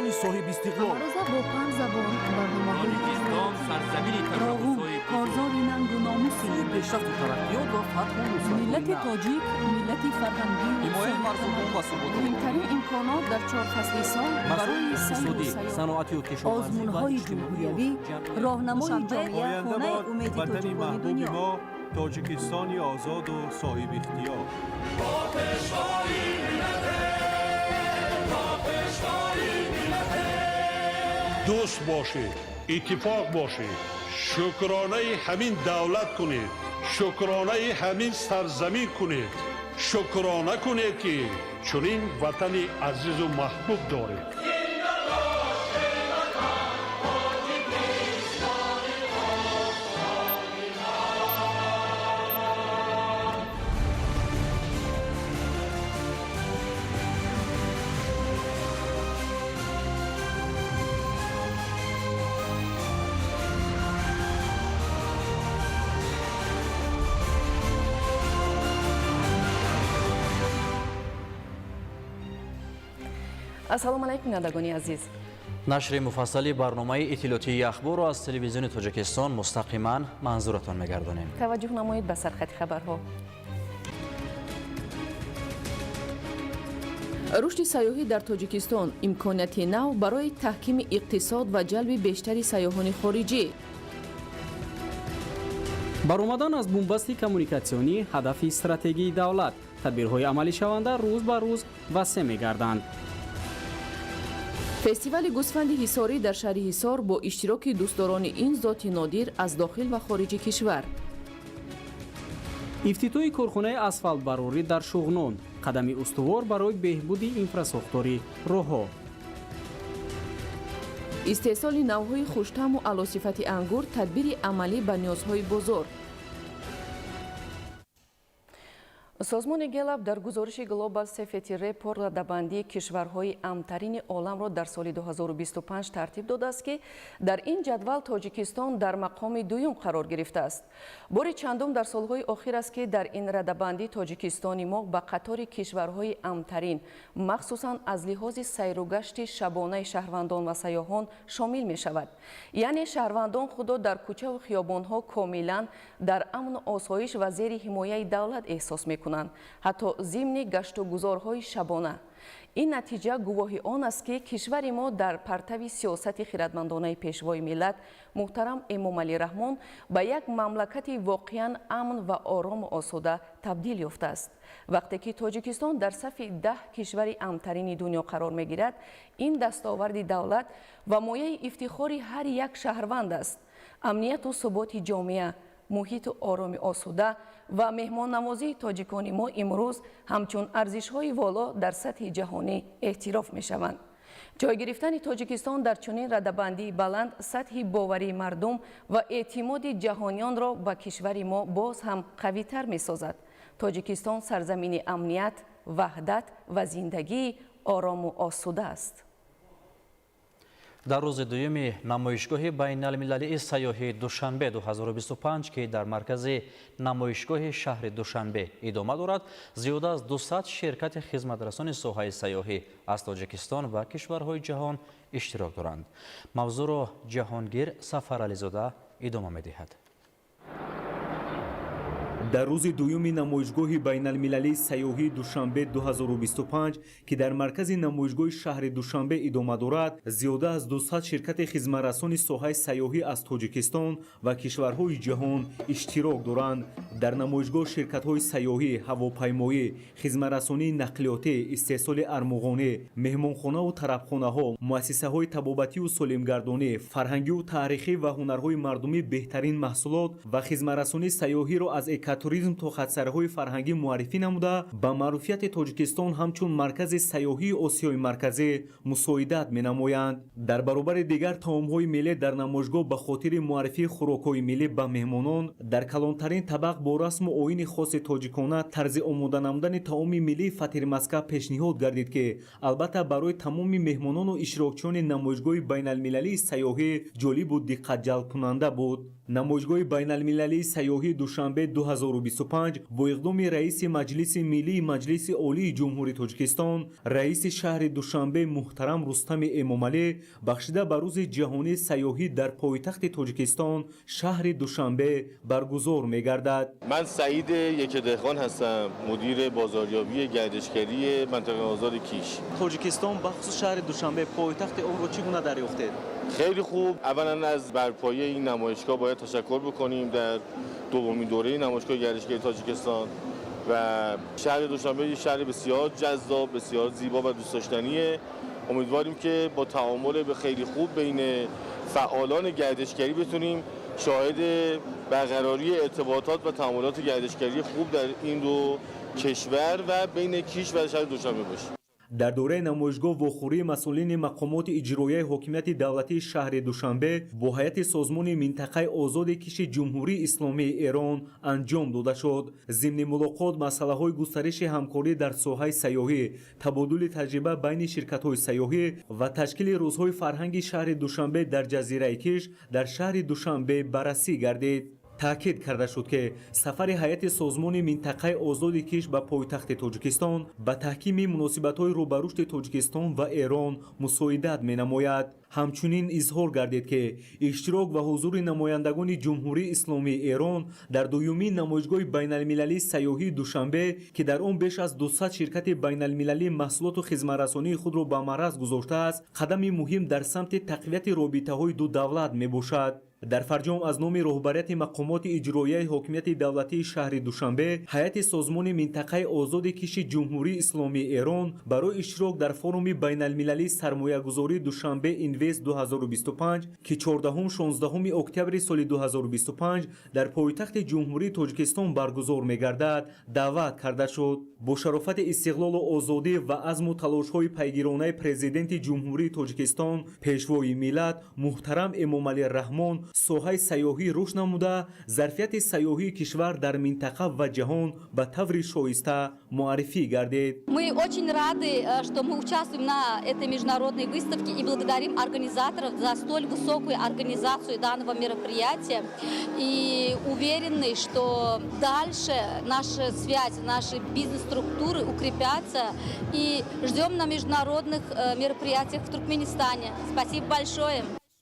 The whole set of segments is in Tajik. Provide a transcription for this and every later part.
Тоҷикистони соҳибистиқлол. Ҳамарӯза бо панҷ забон барномаҳои Тоҷикистон сарзамини Роғун, ташаббусҳои корзори нангу номуси Сӯи пешрафту тараққиёт ва фатҳу нусратҳои миллати нав. тоҷик, миллати фарҳангию Ҳимояи марзубум ва суботу Муҳимтарин имконот дар чор фасли сол масоили барои сайру иқтисодӣ, сайёҳат. саноатию кишоварзӣ ва Озмунҳои иҷтимоию ҷумҳуриявӣ, ҷамъиятӣ. роҳнамои Душанбе, ҷомеа, Оянда хонаи бод умеди ватани тоҷикони маҳбуби дунё. мо, Тоҷикистони озоду соҳибихтиёр. Дӯст бошед, иттифоқ бошед, шукронаи ҳамин давлат кунед, шукронаи ҳамин сарзамин кунед, шукрона кунед, ки чунин ватани азизу маҳбуб доред. Ассалому алайкум, бинандагони азиз. Нашри муфассали барномаи иттилоотии Ахборро аз Телевизиони Тоҷикистон мустақиман манзуратон мегардонем. Таваҷҷӯҳ намоед ба сархати хабарҳо. Рушди сайёҳӣ дар Тоҷикистон: имконияти нав барои таҳкими иқтисод ва ҷалби бештари сайёҳони хориҷӣ. Баромадан аз бунбасти коммуникатсионӣ ҳадафи стратегии давлат. Тадбирҳои амалишаванда рӯз ба рӯз васеъ мегарданд. Фестивали гӯсфанди ҳисорӣ дар шаҳри Ҳисор бо иштироки дӯстдорони ин зоти нодир аз дохил ва хориҷи кишвар. Ифтитоҳи корхонаи асфалтбарорӣ дар Шуғнон қадами устувор барои беҳбуди инфрасохтори роҳҳо. Истеҳсоли навъҳои хуштаъму аълосифати ангур: тадбири амалӣ ба ниёзҳои бозор. Созмони Гэллап дар гузориши Global Safety Report радабандии кишварҳои амнтарини оламро дар соли 2025 тартиб додааст, ки дар ин ҷадвал Тоҷикистон дар мақоми дуюм қарор гирифтааст. Бори чандум дар солҳои охир аст, ки дар ин радабандӣ Тоҷикистони мо ба қатори кишварҳои амнтарин, махсусан аз лиҳози сайругашти шабонаи шаҳрвандон ва сайёҳон, шомил мешавад. Яъне шаҳрвандон худро дар кӯчаву хиёбонҳо комилан дар амну осоиш ва зери ҳимояи давлат эҳсос мекунанд, ҳатто зимни гашту гузорҳои шабона. Ин натиҷа гувоҳи он аст, ки кишвари мо дар партави сиёсати хиратмандонаи Пешвои миллат муҳтарам Эмомалӣ Раҳмон ба як мамлакати воқеан амн ва орому осуда табдил ёфтааст. Вақте ки Тоҷикистон дар сафи 10 кишвари амнтарини дунё қарор мегирад, ин дастоварди давлат ва мояи ифтихори ҳар як шаҳрванд аст. Амнияту суботи ҷомеа, муҳиту ороми осуда ва меҳмоннавозии тоҷикони мо имрӯз ҳамчун арзишҳои воло дар сатҳи ҷаҳонӣ эътироф мешаванд. Ҷой гирифтани Тоҷикистон дар чунин радабандии баланд сатҳи боварии мардум ва эътимоди ҷаҳониёнро ба кишвари мо боз ҳам қавитар месозад. Тоҷикистон сарзамини амният, ваҳдат ва зиндагии орому осуда аст. Дар рӯзи дуюми намоишгоҳи байналмилалии сайёҳии Душанбе 2025, ки дар маркази намоишгоҳи шаҳри Душанбе идома дорад, зиёда аз 200 ширкати хизматрасони соҳаи сайёҳӣ аз Тоҷикистон ва кишварҳои ҷаҳон иштирок доранд. Мавзӯъро Ҷаҳонгир Сафарализода идома медиҳад. Дар рӯзи дуюми намоишгоҳи байналмилалии сайёҳии Душанбе 2025, ки дар маркази намоишгоҳи шаҳри Душанбе идома дорад, зиёда аз 200 ширкати хизматрасони соҳаи сайёҳӣ аз Тоҷикистон ва кишварҳои ҷаҳон иштирок доранд. Дар намоишгоҳ ширкатҳои сайёҳӣ, ҳавопаймоӣ, хизматрасонии нақлиётӣ, истеҳсоли армуғонӣ, меҳмонхонаву тарабхонаҳо, муассисаҳои табобатию солимгардонӣ, фарҳангию таърихӣ ва ҳунарҳои мардумӣ беҳтарин маҳсулот ва хизматрасонии сайёҳиро аз экотуризм то хатсайрҳои фарҳангӣ муаррифӣ намуда, ба маъруфияти Тоҷикистон ҳамчун маркази сайёҳии Осиёи Марказӣ мусоидат менамоянд. Дар баробари дигар таомҳои миллӣ дар намоишгоҳ ба хотири муаррифии хӯрокҳои миллӣ ба меҳмонон дар калонтарин табақ бо расму оини хоси тоҷикона тарзи омода намудани таоми миллии фатирмаска пешниҳод гардид, ки албатта барои тамоми меҳмонону иштирокчиёни намоишгоҳи байналмилалии сайёҳӣ ҷолибу диққатҷалбкунанда буд. Намоишгоҳи байналмилалии сайёҳии Душанбе 2025 бо иқдоми раиси Маҷлиси Миллии Маҷлиси Олии Ҷумҳурии Тоҷикистон, раиси шаҳри Душанбе муҳтарам Рустами Эмомалӣ бахшида ба рӯзи ҷаҳонии сайёҳӣ дар пойтахти Тоҷикистон шаҳри Душанбе баргузор мегардад. Ман Саид Якедеҳқон ҳастам, мудири бозорёбии гардишгарии минтақаи озоди Киш. Тоҷикистон, бахусус шаҳри Душанбе, пойтахти онро чӣ гуна дарёфтед? خیلی خوب. اولا از برپایی این نمایشگاه باید تشکر بکنیم در دومین دوره نمایشگاه گردشگری تاجیکستان و شهر دوشنبه یه شهر بسیار جذاب، بسیار زیبا و دوست داشتنیه. امیدواریم که با تعامل به خیلی خوب بین فعالان گردشگری بتونیم شاهد برقراری ارتباطات و تعاملات گردشگری خوب در این دو کشور و بین کیش و شهر دوشنبه باشیم. Дар доираи намоишгоҳ вохӯрии масъулини мақомоти иҷроияи ҳокимияти давлатии шаҳри Душанбе бо ҳайати созмони минтақаи озоди Киши Ҷумҳурии Исломии Эрон анҷом дода шуд. Зимни мулоқот масъалаҳои густариши ҳамкорӣ дар соҳаи сайёҳӣ, табодули таҷриба байни ширкатҳои сайёҳӣ ва ташкили рӯзҳои фарҳанги шаҳри Душанбе дар ҷазираи Киш дар шаҳри Душанбе баррасӣ гардид. Таъкид карда шуд, ки сафари ҳайати созмони минтақаи озоди Киш ба пойтахти Тоҷикистон ба таҳкими муносибатҳои рӯ ба рушди Тоҷикистон ва Эрон мусоидат менамояд. Ҳамчунин изҳор гардид, ки иштирок ва ҳузури намояндагони Ҷумҳурии Исломии Эрон дар дуюмин намоишгоҳи байналмилалии сайёҳии Душанбе, ки дар он беш аз 200 ширкати байналмилалӣ маҳсулоту хизматрасонии худро ба мараз гузоштааст, қадами муҳим дар самти тақвияти робитаҳои ду давлат мебошад. Дар фарҷом аз номи роҳбарияти мақомоти иҷроияи ҳокимияти давлатии шаҳри Душанбе ҳайати созмони минтақаи озоди Киши Ҷумҳурии Исломии Эрон барои иштирок дар форуми байналмилалии сармоягузории Душанбе Инвест 2025, ки 14-16 октябри соли 2025 дар пойтахти Ҷумҳурии Тоҷикистон баргузор мегардад, даъват карда шуд. Бо шарофати истиқлолу озодӣ ва азму талошҳои пайгиронаи Президенти Ҷумҳурии Тоҷикистон, Пешвои миллат муҳтарам Эмомалӣ Раҳмон соҳаи сайёҳӣ рушд намуда, зарфияти сайёҳии кишвар дар минтақа ва ҷаҳон ба таври шоиста муаррифӣ гардид. Мы очень рады, что мы участвуем на этой международной выставке и благодарим организаторов за столь высокую организацию данного мероприятия. И уверены, что дальше наша связь, наши бизнес-структуры укрепятся. И ждем на международных мероприятиях в Туркменистане. Спасибо большое.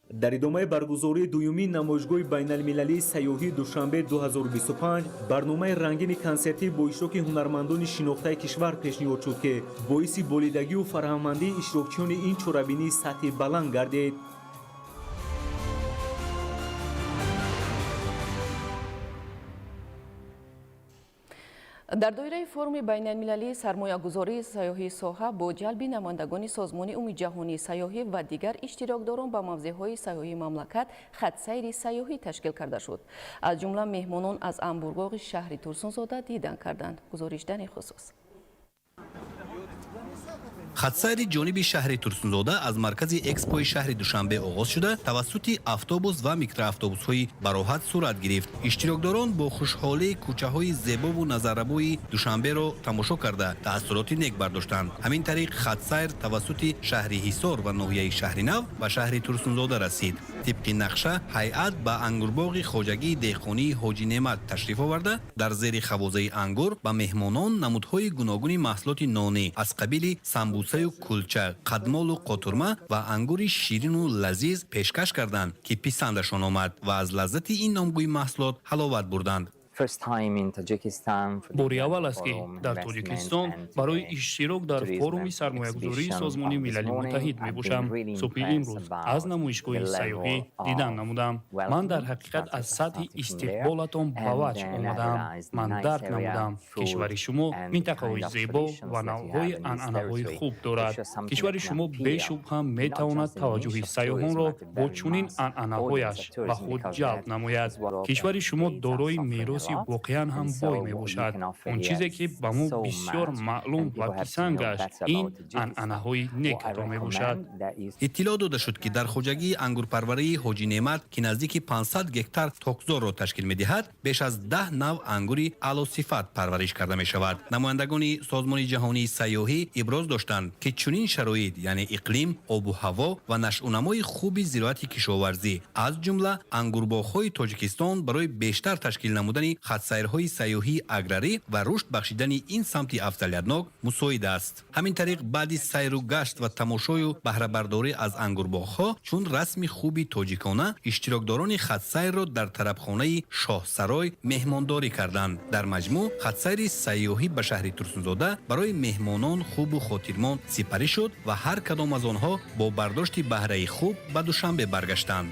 Дар идомаи баргузории дуюмин намоишгоҳи байналмилалии сайёҳии Душанбе 2025 барномаи рангини консертӣ бо иштироки ҳунармандони шинохтаи кишвар пешниҳод шуд, ки боиси болидагию фарҳангмандии иштирокчиёни ин чорабинии сатҳи баланд гардид. Дар доираи форуми байналмилалии сармоягузории сайёҳии соҳа бо ҷалби намояндагони созмони умумиҷаҳонии сайёҳӣ ва дигар иштирокдорон ба мавзеъҳои сайёҳии мамлакат хатсайри сайёҳӣ ташкил карда шуд. Аз ҷумла меҳмонон аз анбургоғи шаҳри Турсунзода дидан карданд. Гузориш дар ин хусус. Хатсайри ҷониби шаҳри Турсунзода аз маркази экспои шаҳри Душанбе оғоз шуда, тавассути автобус ва микроавтобусҳои бароҳат сурат гирифт. Иштирокдорон бо хушҳолӣ кӯчаҳои зебову назаррабои Душанберо тамошо карда, таассуроти нек бардоштанд. Ҳамин тариқ хатсайр тавассути шаҳри Ҳисор ва ноҳияи Шаҳринав ба шаҳри Турсунзода расид. Тибқи нақша ҳайат ба ангурбоғи хоҷагии деҳқонии Ҳоҷи Неъмат ташриф оварда, дар зери хавозаи ангур ба меҳмонон намудҳои гуногуни маҳсулоти нонӣ аз қабили самбусаю кулча, қадмолу қотурма ва ангури ширину лазиз пешкаш карданд, ки писандашон омад ва аз лаззати ин номгӯи маҳсулот ҳаловат бурданд. Бори аввал аст, ки дар Тоҷикистон барои иштирок дар форуми сармоягузории Созмони Милали Муттаҳид мебошам. Субҳи имрӯз аз намоишгоҳи сайёҳӣ дидан намудам. Ман дар ҳақиқат аз сатҳи истиқболатон ба ваҷд омадаам. Ман дарк намудам, кишвари шумо минтақаҳои зебо ва навъҳои анъанаҳои хуб дорад. Кишвари шумо бешубҳа метавонад таваҷҷӯҳи сайёҳонро бо чунин анъанаҳояш ба худ ҷалб намояд. Кишвари шумо дорои мероси Мероси воқеан ҳам бой мебошад. Он чизе, ки ба мо бисёр маълум ва писанд гашт, ин анъанаҳои некатон мебошад. Иттилоъ дода шуд, ки дар хоҷагии ангурпарварии Ҳоҷи Неъмат, ки наздики 500 гектар токзорро ташкил медиҳад, беш аз 10 навъ ангури аълосифат парвариш карда мешавад. Намояндагони Созмони ҷаҳонии сайёҳӣ иброз доштанд, ки чунин шароит, яъне иқлим, обу ҳаво ва нашъунамои хуби зироати кишоварзӣ, аз ҷумла ангурбоғҳои Тоҷикистон, барои бештар ташкил намудани хатсайрҳои сайёҳии аграрӣ ва рушд бахшидани ин самти афзалиятнок мусоид аст. Ҳамин тариқ, баъди сайру гашт ва тамошою баҳрабардорӣ аз ангурбоғҳо, чун расми хуби тоҷикона, иштирокдорони хатсайрро дар тарабхонаи Шоҳсарой меҳмондорӣ карданд. Дар маҷмӯъ, хатсайри сайёҳӣ ба шаҳри Турсунзода барои меҳмонон хубу хотирмон сипарӣ шуд ва ҳар кадом аз онҳо бо бардошти баҳраи хуб ба Душанбе баргаштанд.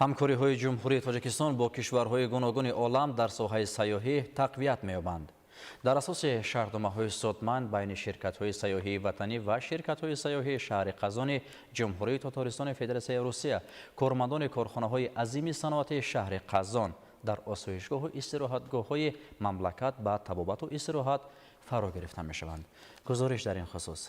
Ҳамкориҳои Ҷумҳурии Тоҷикистон бо кишварҳои гуногуни олам дар соҳаи сайёҳӣ тақвият меёбанд. Дар асоси шартномаҳои судманд байни ширкатҳои сайёҳии ватанӣ ва ширкатҳои сайёҳии шаҳри Қазони Ҷумҳурии Тотористони Федератсияи Русия, кормандони корхонаҳои азими саноатии шаҳри Қазон дар осоишгоҳу истироҳатгоҳҳои мамлакат ба табобату истироҳат фаро гирифта мешаванд. Гузориш дар ин хусус.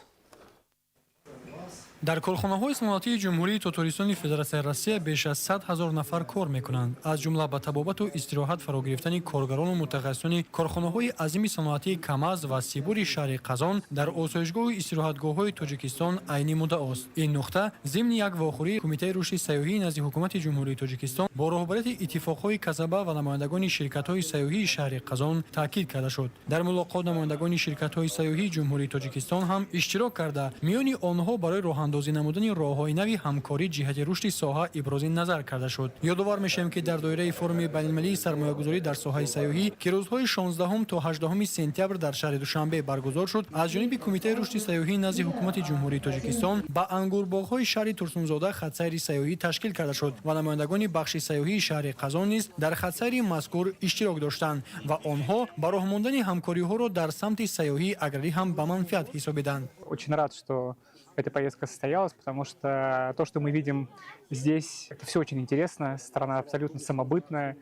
Дар корхонаҳои саноатии Ҷумҳурии Тотористони Федератсияи Россия беш аз 100 ҳазор нафар кор мекунанд. Аз ҷумла ба табобату истироҳат фаро гирифтани коргарону мутахассисони корхонаҳои азими саноатии Камаз ва Сибури шаҳри Қазон дар осоишгоҳу истироҳатгоҳҳои Тоҷикистон айни муддаост. Ин нуқта зимни як вохӯрии Кумитаи рушди сайёҳии назди Ҳукумати Ҷумҳурии Тоҷикистон бо роҳбарияти иттифоқҳои касаба ва намояндагони ширкатҳои сайёҳии шаҳри Қазон таъкид карда шуд. Дар мулоқот намояндагони ширкатҳои сайёҳии Ҷумҳурии Тоҷикистон ҳам иштирок карда, миёни онҳо барои роҳандозӣ намудани роҳҳои нави ҳамкорӣ ҷиҳати рушди соҳа ибрози назар карда шуд. Ёдовар мешавем, ки дар доираи форуми байналмилалии сармоягузорӣ дар соҳаи сайёҳӣ, ки рӯзҳои 16 то 18 сентябр дар шаҳри Душанбе баргузор шуд, аз ҷониби Кумитаи рушди сайёҳӣ назди Ҳукумати Ҷумҳурии Тоҷикистон ба ангурбоғҳои шаҳри Турсунзода хатсайри сайёҳӣ ташкил карда шуд ва намояндагони бахши сайёҳии шаҳри Қазон низ дар хатсайри мазкур иштирок доштанд ва онҳо ба роҳ мондани ҳамкориҳоро дар самти сайёҳии аграрӣ ҳам ба манфиат ҳисобиданд. Очень рад, что эта поездка состоялась, потому что то, что мы видим здесь, это все очень интересно. Страна абсолютно самобытная,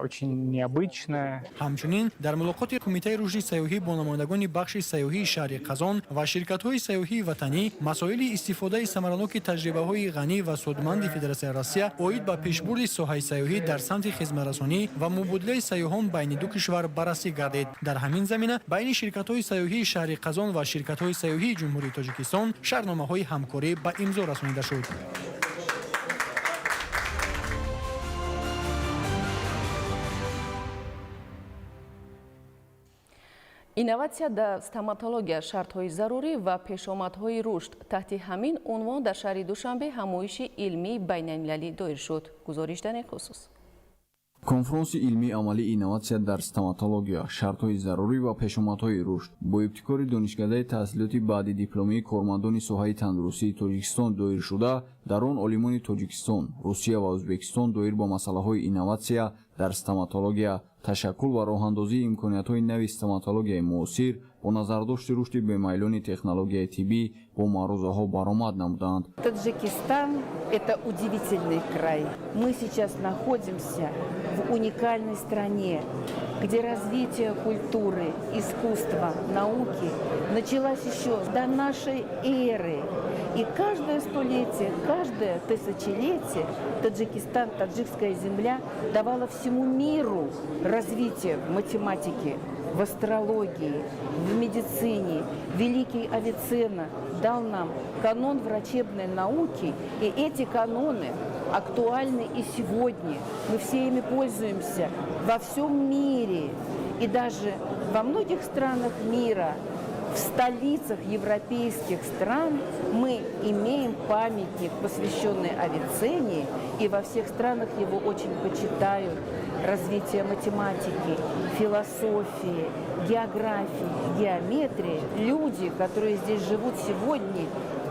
очень необычная. Ҳамчунин дар мулоқоти Кумитаи рушди сайёҳӣ бо намояндагони бахши сайёҳии шаҳри Қазон ва ширкатҳои сайёҳии ватанӣ масоили истифодаи самараноки таҷрибаҳои ғанӣ ва судманди Федератсияи Россия оид ба пешбурди соҳаи сайёҳӣ дар самти хизматрасонӣ ва мубодилаи сайёҳон байни ду кишвар баррасӣ гардид. Дар ҳамин замина байни ширкатҳои сайёҳии шаҳри Қазон ва ширкатҳои сайёҳии Ҷумҳурии Тоҷикистон шартномаҳои ҳамкорӣ ба имзо расонида шуд. Инноватсия дар стоматология, шартҳои зарурӣ ва пешомадҳои рушд. Таҳти ҳамин унвон дар шаҳри Душанбе ҳамоиши илмии байналмилалӣ доир шуд. Гузориш дар ин хусус. Конфронси илмии амалии инноватсия дар стоматология, шартҳои зарурӣ ва пешомадҳои рушд бо ибтикори Донишкадаи таҳсилоти баъди дипломии кормандони соҳаи тандурустии Тоҷикистон доир шуда, дар он олимони Тоҷикистон, Русия ва Ӯзбекистон доир ба масъалаҳои инноватсия дар стоматология, ташаккул ва роҳандозии имкониятҳои нави стоматологияи муосир бо назардошти рушди бемайлони технологияи тиббӣ бо маърузаҳо баромад намуданд. Таджикистан – это удивительный край. Мы сейчас находимся в уникальной стране, где развитие культуры, искусства, науки началось еще до нашей эры. И каждое столетие, каждое тысячелетие Таджикистан, таджикская земля давала всему миру развитие в математике, в астрологии, в медицине. Великий Авиценна дал нам канон врачебной науки, и эти каноны актуальны и сегодня. Мы все ими пользуемся во всем мире и даже во многих странах мира. В столицах европейских стран мы имеем памятник, посвященный Авиценне, и во всех странах его очень почитают. Развитие математики, философии, географии, геометрии. Люди, которые здесь живут сегодня,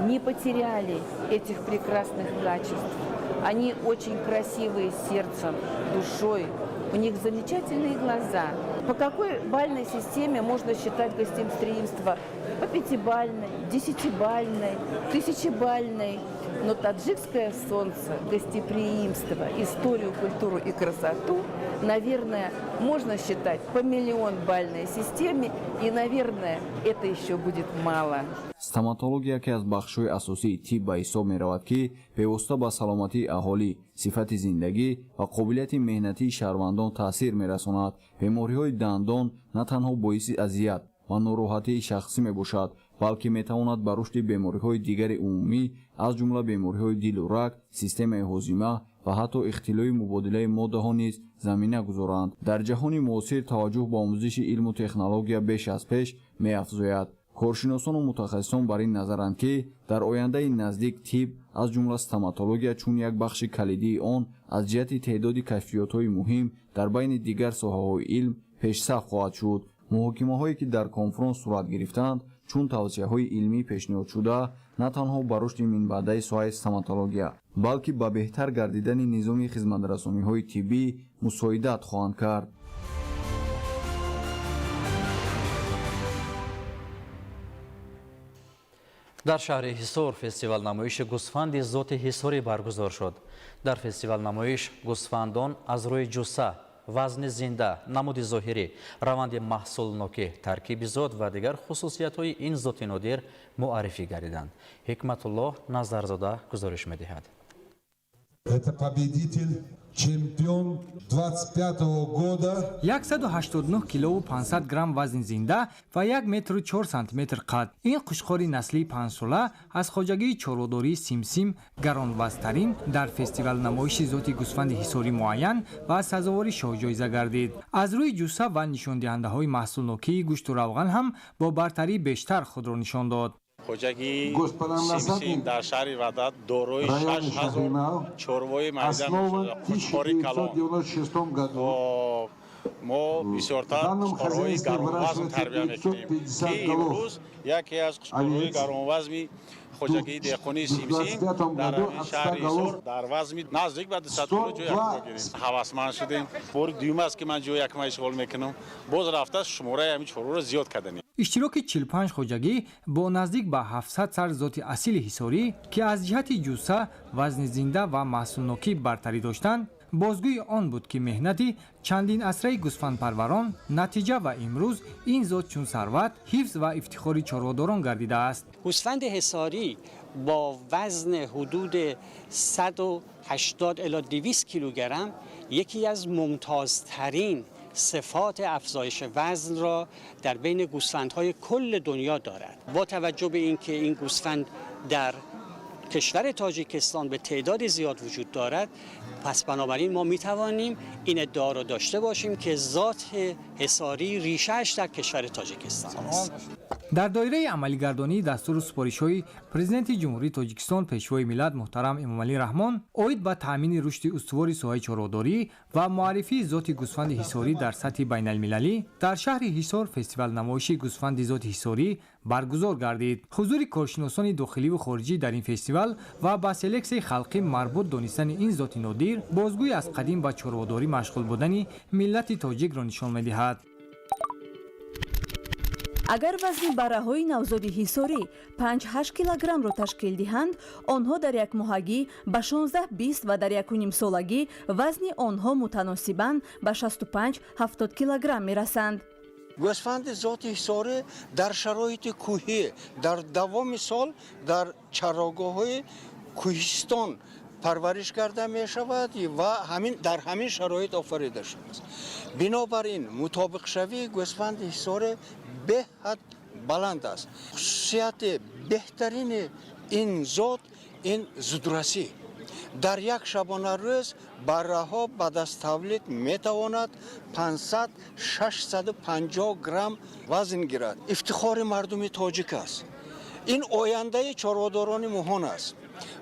не потеряли этих прекрасных качеств. Они очень красивые сердцем, душой, у них замечательные глаза. По какой бальной системе можно считать гостеприимство? По пятибалльной, десятибалльной, тысячебалльной. Но таджикское солнце, гостеприимство, историю, культуру и красоту, наверное, можно считать по миллионбалльной системе. И, наверное, это еще будет мало. Стоматология яке аз бахшҳои асосии тиб ба ҳисоб меравад, ки бевосита ба саломатии аҳолӣ, сифати зиндагӣ ва қобилияти меҳнатии шаҳрвандон таъсир мерасонад. Бемориҳои дандон на танҳо боиси азият ва нороҳатии шахсӣ мебошад, балки метавонад ба рушди бемориҳои дигари умумӣ, аз ҷумла бемориҳои дилу раг, системаи ҳозима ва ҳатто ихтилои мубодилаи моддаҳо низ замина гузоранд. Дар ҷаҳони муосир таваҷҷӯҳ ба омӯзиши илму технология беш аз пеш меафзояд. Коршиносону мутахассисон бар ин назаранд, ки дар ояндаи наздик тиб, аз ҷумла стоматология, чун як бахши калидии он аз ҷиҳати теъдоди кашфиётҳои муҳим дар байни дигар соҳаҳои илм пешсаф хоҳад шуд. Муҳокимаҳое ки дар конфронс сурат гирифтанд, чун тавсияҳои илмӣ пешниҳодшуда, на танҳо ба рушди минбаъдаи соҳаи стоматология, балки ба беҳтар гардидани низоми хизматрасониҳои тиббӣ мусоидат хоҳанд кард. Дар шаҳри Ҳисор фестивал намоиши гӯсфанди зоти ҳисорӣ баргузор шуд. Дар фестивал намоиш гӯсфандон аз рӯи ҷусса, вазни зинда, намуди зоҳирӣ, раванди маҳсулнокӣ, таркиби зот ва дигар хусусиятҳои ин зоти нодир муаррифӣ гардиданд. Ҳикматуллоҳ Назарзода гузориш медиҳад. Это победитель, чемпион 25 года. 189 килову 500 грамм вазни зинда ва 1 метру 4 сантиметр қад. Ин қушқори наслии панҷсола аз хоҷагии чорводории Симсим гаронвазтарин дар фестивал намоиши зоти гӯсфанди ҳисорӣ муайян ва сазовори шоҳҷоиза гардид. Аз рӯи ҷусса ва нишондиҳандаҳои маҳсулнокии гӯшту равған ҳам бо бартарии бештар худро нишон дод. Хоҷагии Симсим дар шаҳри Ваҳдат дорои 6000 чорвои майда мешуда, қушқори калон. Мо бисёртар қушқорҳои гаронвазн тарбия мекунем, ки имрӯз яке аз қушқорҳои гаронвазми хоҷагии деҳқонии Симсим дар шаҳри Ҳисор дар вазми наздик ба 200 кило ҷои якумро гирифт. Ҳавасманд шудем. Бори дуюм аст, ки ман ҷои якума ишғол мекунам. Боз рафта шумораи ҳамин чорворо зиёд карданем. Иштироки 45 хоҷагӣ бо наздик ба 700 сар зоти асили ҳисорӣ, ки аз ҷиҳати ҷусса, вазни зинда ва маҳсулнокӣ бартарӣ доштанд, бозгӯи он буд, ки меҳнати чандин асраи гӯсфандпарварон натиҷа ва имрӯз ин зот чун сарват, ҳифз ва ифтихори чорводорон гардидааст. Гӯсфанди ҳисорӣ бо вазни ҳудуди 180 الی 200 килограмм یکی از ممتازترین صفات افزایش وزن را در بین گوسفندهای کل دنیا دارد. با توجه به اینکه این گوسفند در کشور تاجیکستان به تعداد زیاد وجود دارد، پس بنابراین ما می توانیم این ادعا را داشته باشیم که ذات حصاری ریشه‌اش در کشور تاجیکستان است. Дар доираи амалигардонии дастуру супоришҳои Президенти Ҷумҳурии Тоҷикистон, Пешвои миллат муҳтарам Эмомалӣ Раҳмон оид ба таъмини рушди устувори соҳаи чорводорӣ ва муаррифии зоти гӯсфанди ҳисорӣ дар сатҳи байналмилалӣ, дар шаҳри Ҳисор фестивал намоиши гӯсфанди зоти ҳисорӣ баргузор гардид. Ҳузури коршиносони дохиливу хориҷӣ дар ин фестивал ва ба селексияи халқӣ марбут донистани ин зоти нодир бозгӯи аз қадим ба чорводорӣ машғул будани миллати тоҷикро нишон медиҳад. Агар вазни барраҳои навзоди ҳисорӣ 5-8 килограммро ташкил диҳанд, онҳо дар якмоҳагӣ ба 16-20 ва дар якунимсолагӣ вазни онҳо мутаносибан ба 65-70 килограмм мерасанд. Гӯсфанди зоти ҳисорӣ дар шароити кӯҳӣ дар давоми сол дар чарогоҳҳои кӯҳистон парвариш карда мешавад ва дар ҳамин шароит офарида шудааст. Бинобар ин мутобиқшавии гӯсфанди ҳисорӣ беҳад баланд аст. Хусусияти беҳтарини ин зот ин зудрасӣ. Дар як шабонарӯз барраҳо баъд аз тавлид метавонад 500-650 грамм вазн гирад. Ифтихори мардуми тоҷик аст. Ин ояндаи чорводорони муҳон аст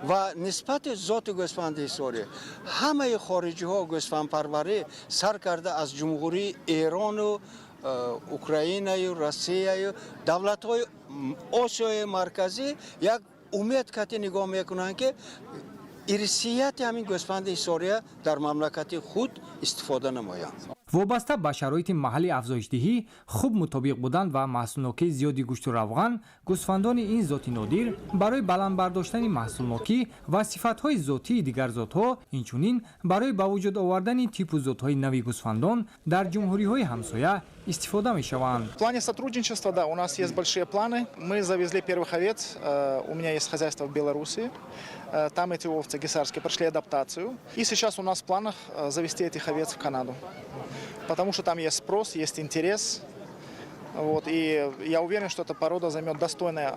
ва нисбати зоти гӯсфанди ҳисорӣ ҳамаи хориҷиҳо гӯсфандпарварӣ сар карда аз Ҷумҳурии Эрону Украинаю, Россияю, давлатҳои Осиёи Марказӣ як умед кати нигоҳ мекунанд, ки ирсияти ҳамин гӯсфанди ҳисория дар мамлакати худ истифода намоянд. Вобаста ба шароити маҳалли афзоишдиҳӣ хуб мутобиқ будан ва маҳсулнокии зиёди гӯшту равған, гӯсфандони ин зоти нодир барои баланд бардоштани маҳсулнокӣ ва сифатҳои зотии дигар зотҳо, инчунин барои ба вуҷуд овардани типу зотҳои нави гӯсфандон дар ҷумҳуриҳои ҳамсоя истифода мешаванд. В плане сотрудничества, да, у нас есть большие планы. Мы завезли первых овец. У меня есть хозяйство в Беларуси. Там эти овцы гиссарские прошли адаптацию. И сейчас у нас в планах завести этих овец в Канаду. Потому что там есть спрос, есть интерес. Вот, и я уверен, что эта порода займет достойное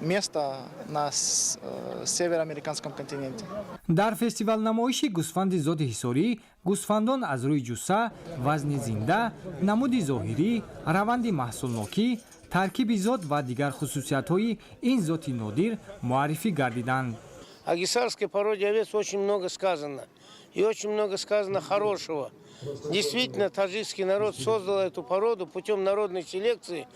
место на североамериканском континенте. Дар фестивал намоиши гӯсфанди зоти ҳисорӣ гӯсфандон аз рӯи ҷусса, вазни зинда, намуди зоҳирӣ, раванди маҳсулнокӣ, таркиби зот ва дигар хусусиятҳои ин зоти нодир муаррифӣ гардиданд. О гиссарской породе овец очень много сказано. И очень много сказано хорошего. Действительно, таджикский народ создал эту породу путем народной селекции,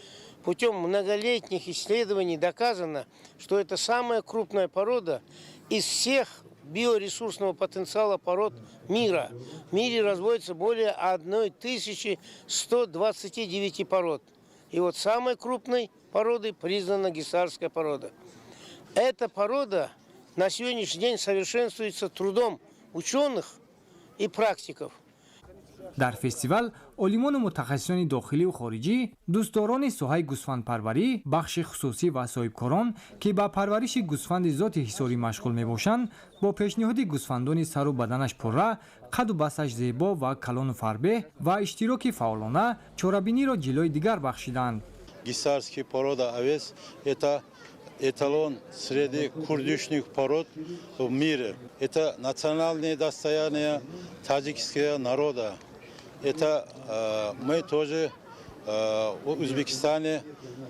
путем многолетних исследований доказано, что это самая крупная порода из всех биоресурсного потенциала пород мира. В мире разводится более 1129 пород. И вот самой крупной породой признана гиссарская порода. Эта порода на сегодняшний день совершенствуется трудом ученых и практиков. Дар фестивал олимону мутахассисони дохилию хориҷӣ, дӯстдорони соҳаи гӯсфандпарварӣ, бахши хусусӣ ва соҳибкорон, ки ба парвариши гӯсфанди зоти ҳисорӣ машғул мебошанд, бо пешниҳоди гӯсфандони сару баданаш пурра, қаду басташ зебо ва калону фарбеҳ ва иштироки фаъолона чорабиниро ҷилои дигар бахшиданд. Гиссарский порода овец — это эталон среди курдючных пород в мире. Это национальное достояние таджикского народа. Это мы тоже в Узбекистане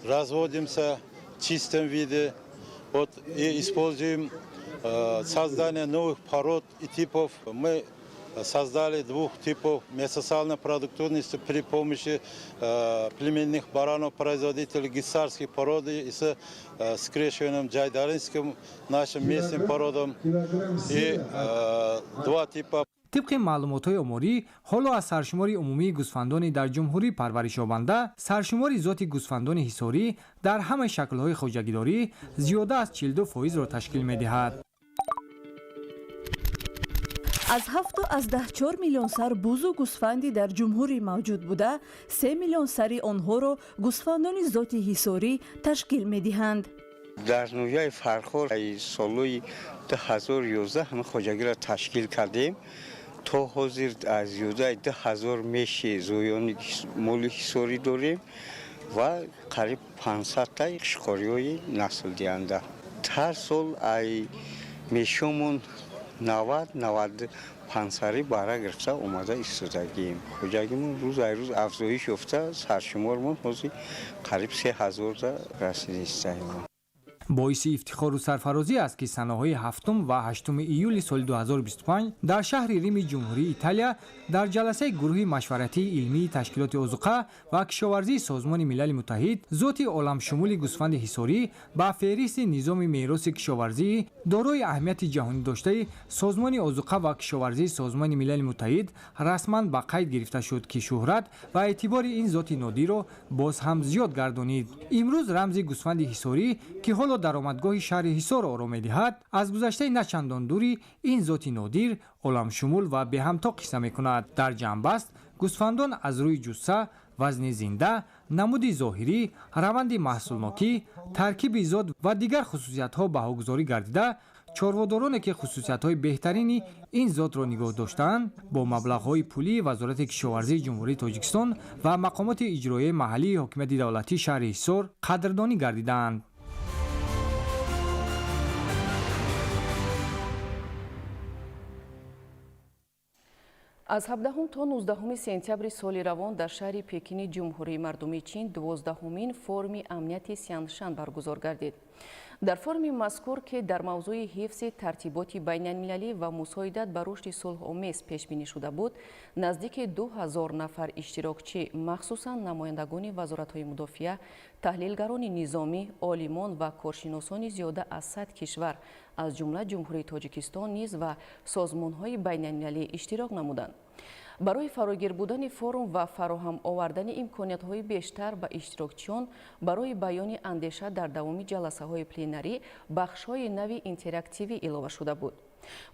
разводимся в чистом виде, вот, и используем создание новых пород и типов. Мы создали двух типов мясосальной продуктивности при помощи племенных баранов производителей гиссарской породы и с скрещиванием джайдаринским нашим местным породам и два типа. Тибқи маълумотҳои оморӣ, ҳоло аз саршумори умумии гӯсфандони дар ҷумҳурӣ парваришёбанда саршумори зоти гӯсфандони ҳисорӣ дар ҳамаи шаклҳои хоҷагидорӣ зиёда аз 42 фоизро ташкил медиҳад. Аз 7,4 миллион сар бузу гӯсфанди дар ҷумҳурӣ мавҷуд буда, 3 миллион сари онҳоро гӯсфандони зоти ҳисорӣ ташкил медиҳанд. Дар ноҳияи Фархор солҳои 2011 ҳама хоҷагиро ташкил кардем. То ҳозир аз зиёдаи 2000 меши зоёни моли ҳисорӣ дорем ва қариб 500таи қишқориҳои наслдиҳанда. Ҳар сол ай мешомон 90-95 сари бара гирифта омада истодагием. Хоҷагимон рӯз ай рӯз афзоиш ёфта, саршумормон ҳозир қариб 3000-да расида истаем. Боиси ифтихору сарфарозӣ аст, ки санаҳои 7 ва 8 июли соли 2025 дар шаҳри Рими Ҷумҳурии Италия дар ҷаласаи гурӯҳи машваратии илмии Ташкилоти озуқа ва кишоварзии Созмони Милали Муттаҳид зоти оламшумули гӯсфанди ҳисорӣ ба феҳристи низоми мероси кишоварзии дорои аҳамияти ҷаҳонӣ доштаи Созмони озуқа ва кишоварзии Созмони Милали Муттаҳид расман ба қайд гирифта шуд, ки шӯҳрат ва эътибори ин зоти нодирро боз ҳам зиёд гардонид. Имрӯз рамзи гӯсфанди ҳисорӣ, ки ҳоло даромадгоҳи шаҳри Ҳисор оро медиҳад, аз гузаштаи на чандон дури ин зоти нодир, оламшумул ва беҳамто қисса мекунад. Дар ҷамъбаст гӯсфандон аз рӯи ҷусса, вазни зинда, намуди зоҳирӣ, раванди маҳсулнокӣ, таркиби зот ва дигар хусусиятҳо баҳогузорӣ гардида, чорводороне, ки хусусиятҳои беҳтарини ин зотро нигоҳ доштаанд, бо маблағҳои пулии Вазорати кишоварзии Ҷумҳурии Тоҷикистон ва мақомоти иҷроияи маҳаллии ҳокимияти давлатии шаҳри Ҳисор қадрдонӣ гардидаанд. Аз 17 то 19 сентябри соли равон дар шаҳри Пекини Ҷумҳурии Мардумии Чин 12-ҳумин форуми амнияти Сяншан баргузор гардид. Дар форуми мазкур, ки дар мавзӯи ҳифзи тартиботи байналмилалӣ ва мусоидат ба рушди сулҳомез пешбинӣ шуда буд, наздики 2000 нафар иштирокчӣ, махсусан намояндагони вазоратҳои мудофиа, таҳлилгарони низомӣ, олимон ва коршиносони зиёда аз 100 кишвар, аз ҷумла Ҷумҳурии Тоҷикистон низ, ва созмонҳои байналмилалӣ иштирок намуданд. Барои фарогир будани форум ва фароҳам овардани имкониятҳои бештар ба иштирокчиён барои баёни андеша дар давоми ҷаласаҳои пленарӣ бахшҳои нави интерактивӣ илова шуда буд.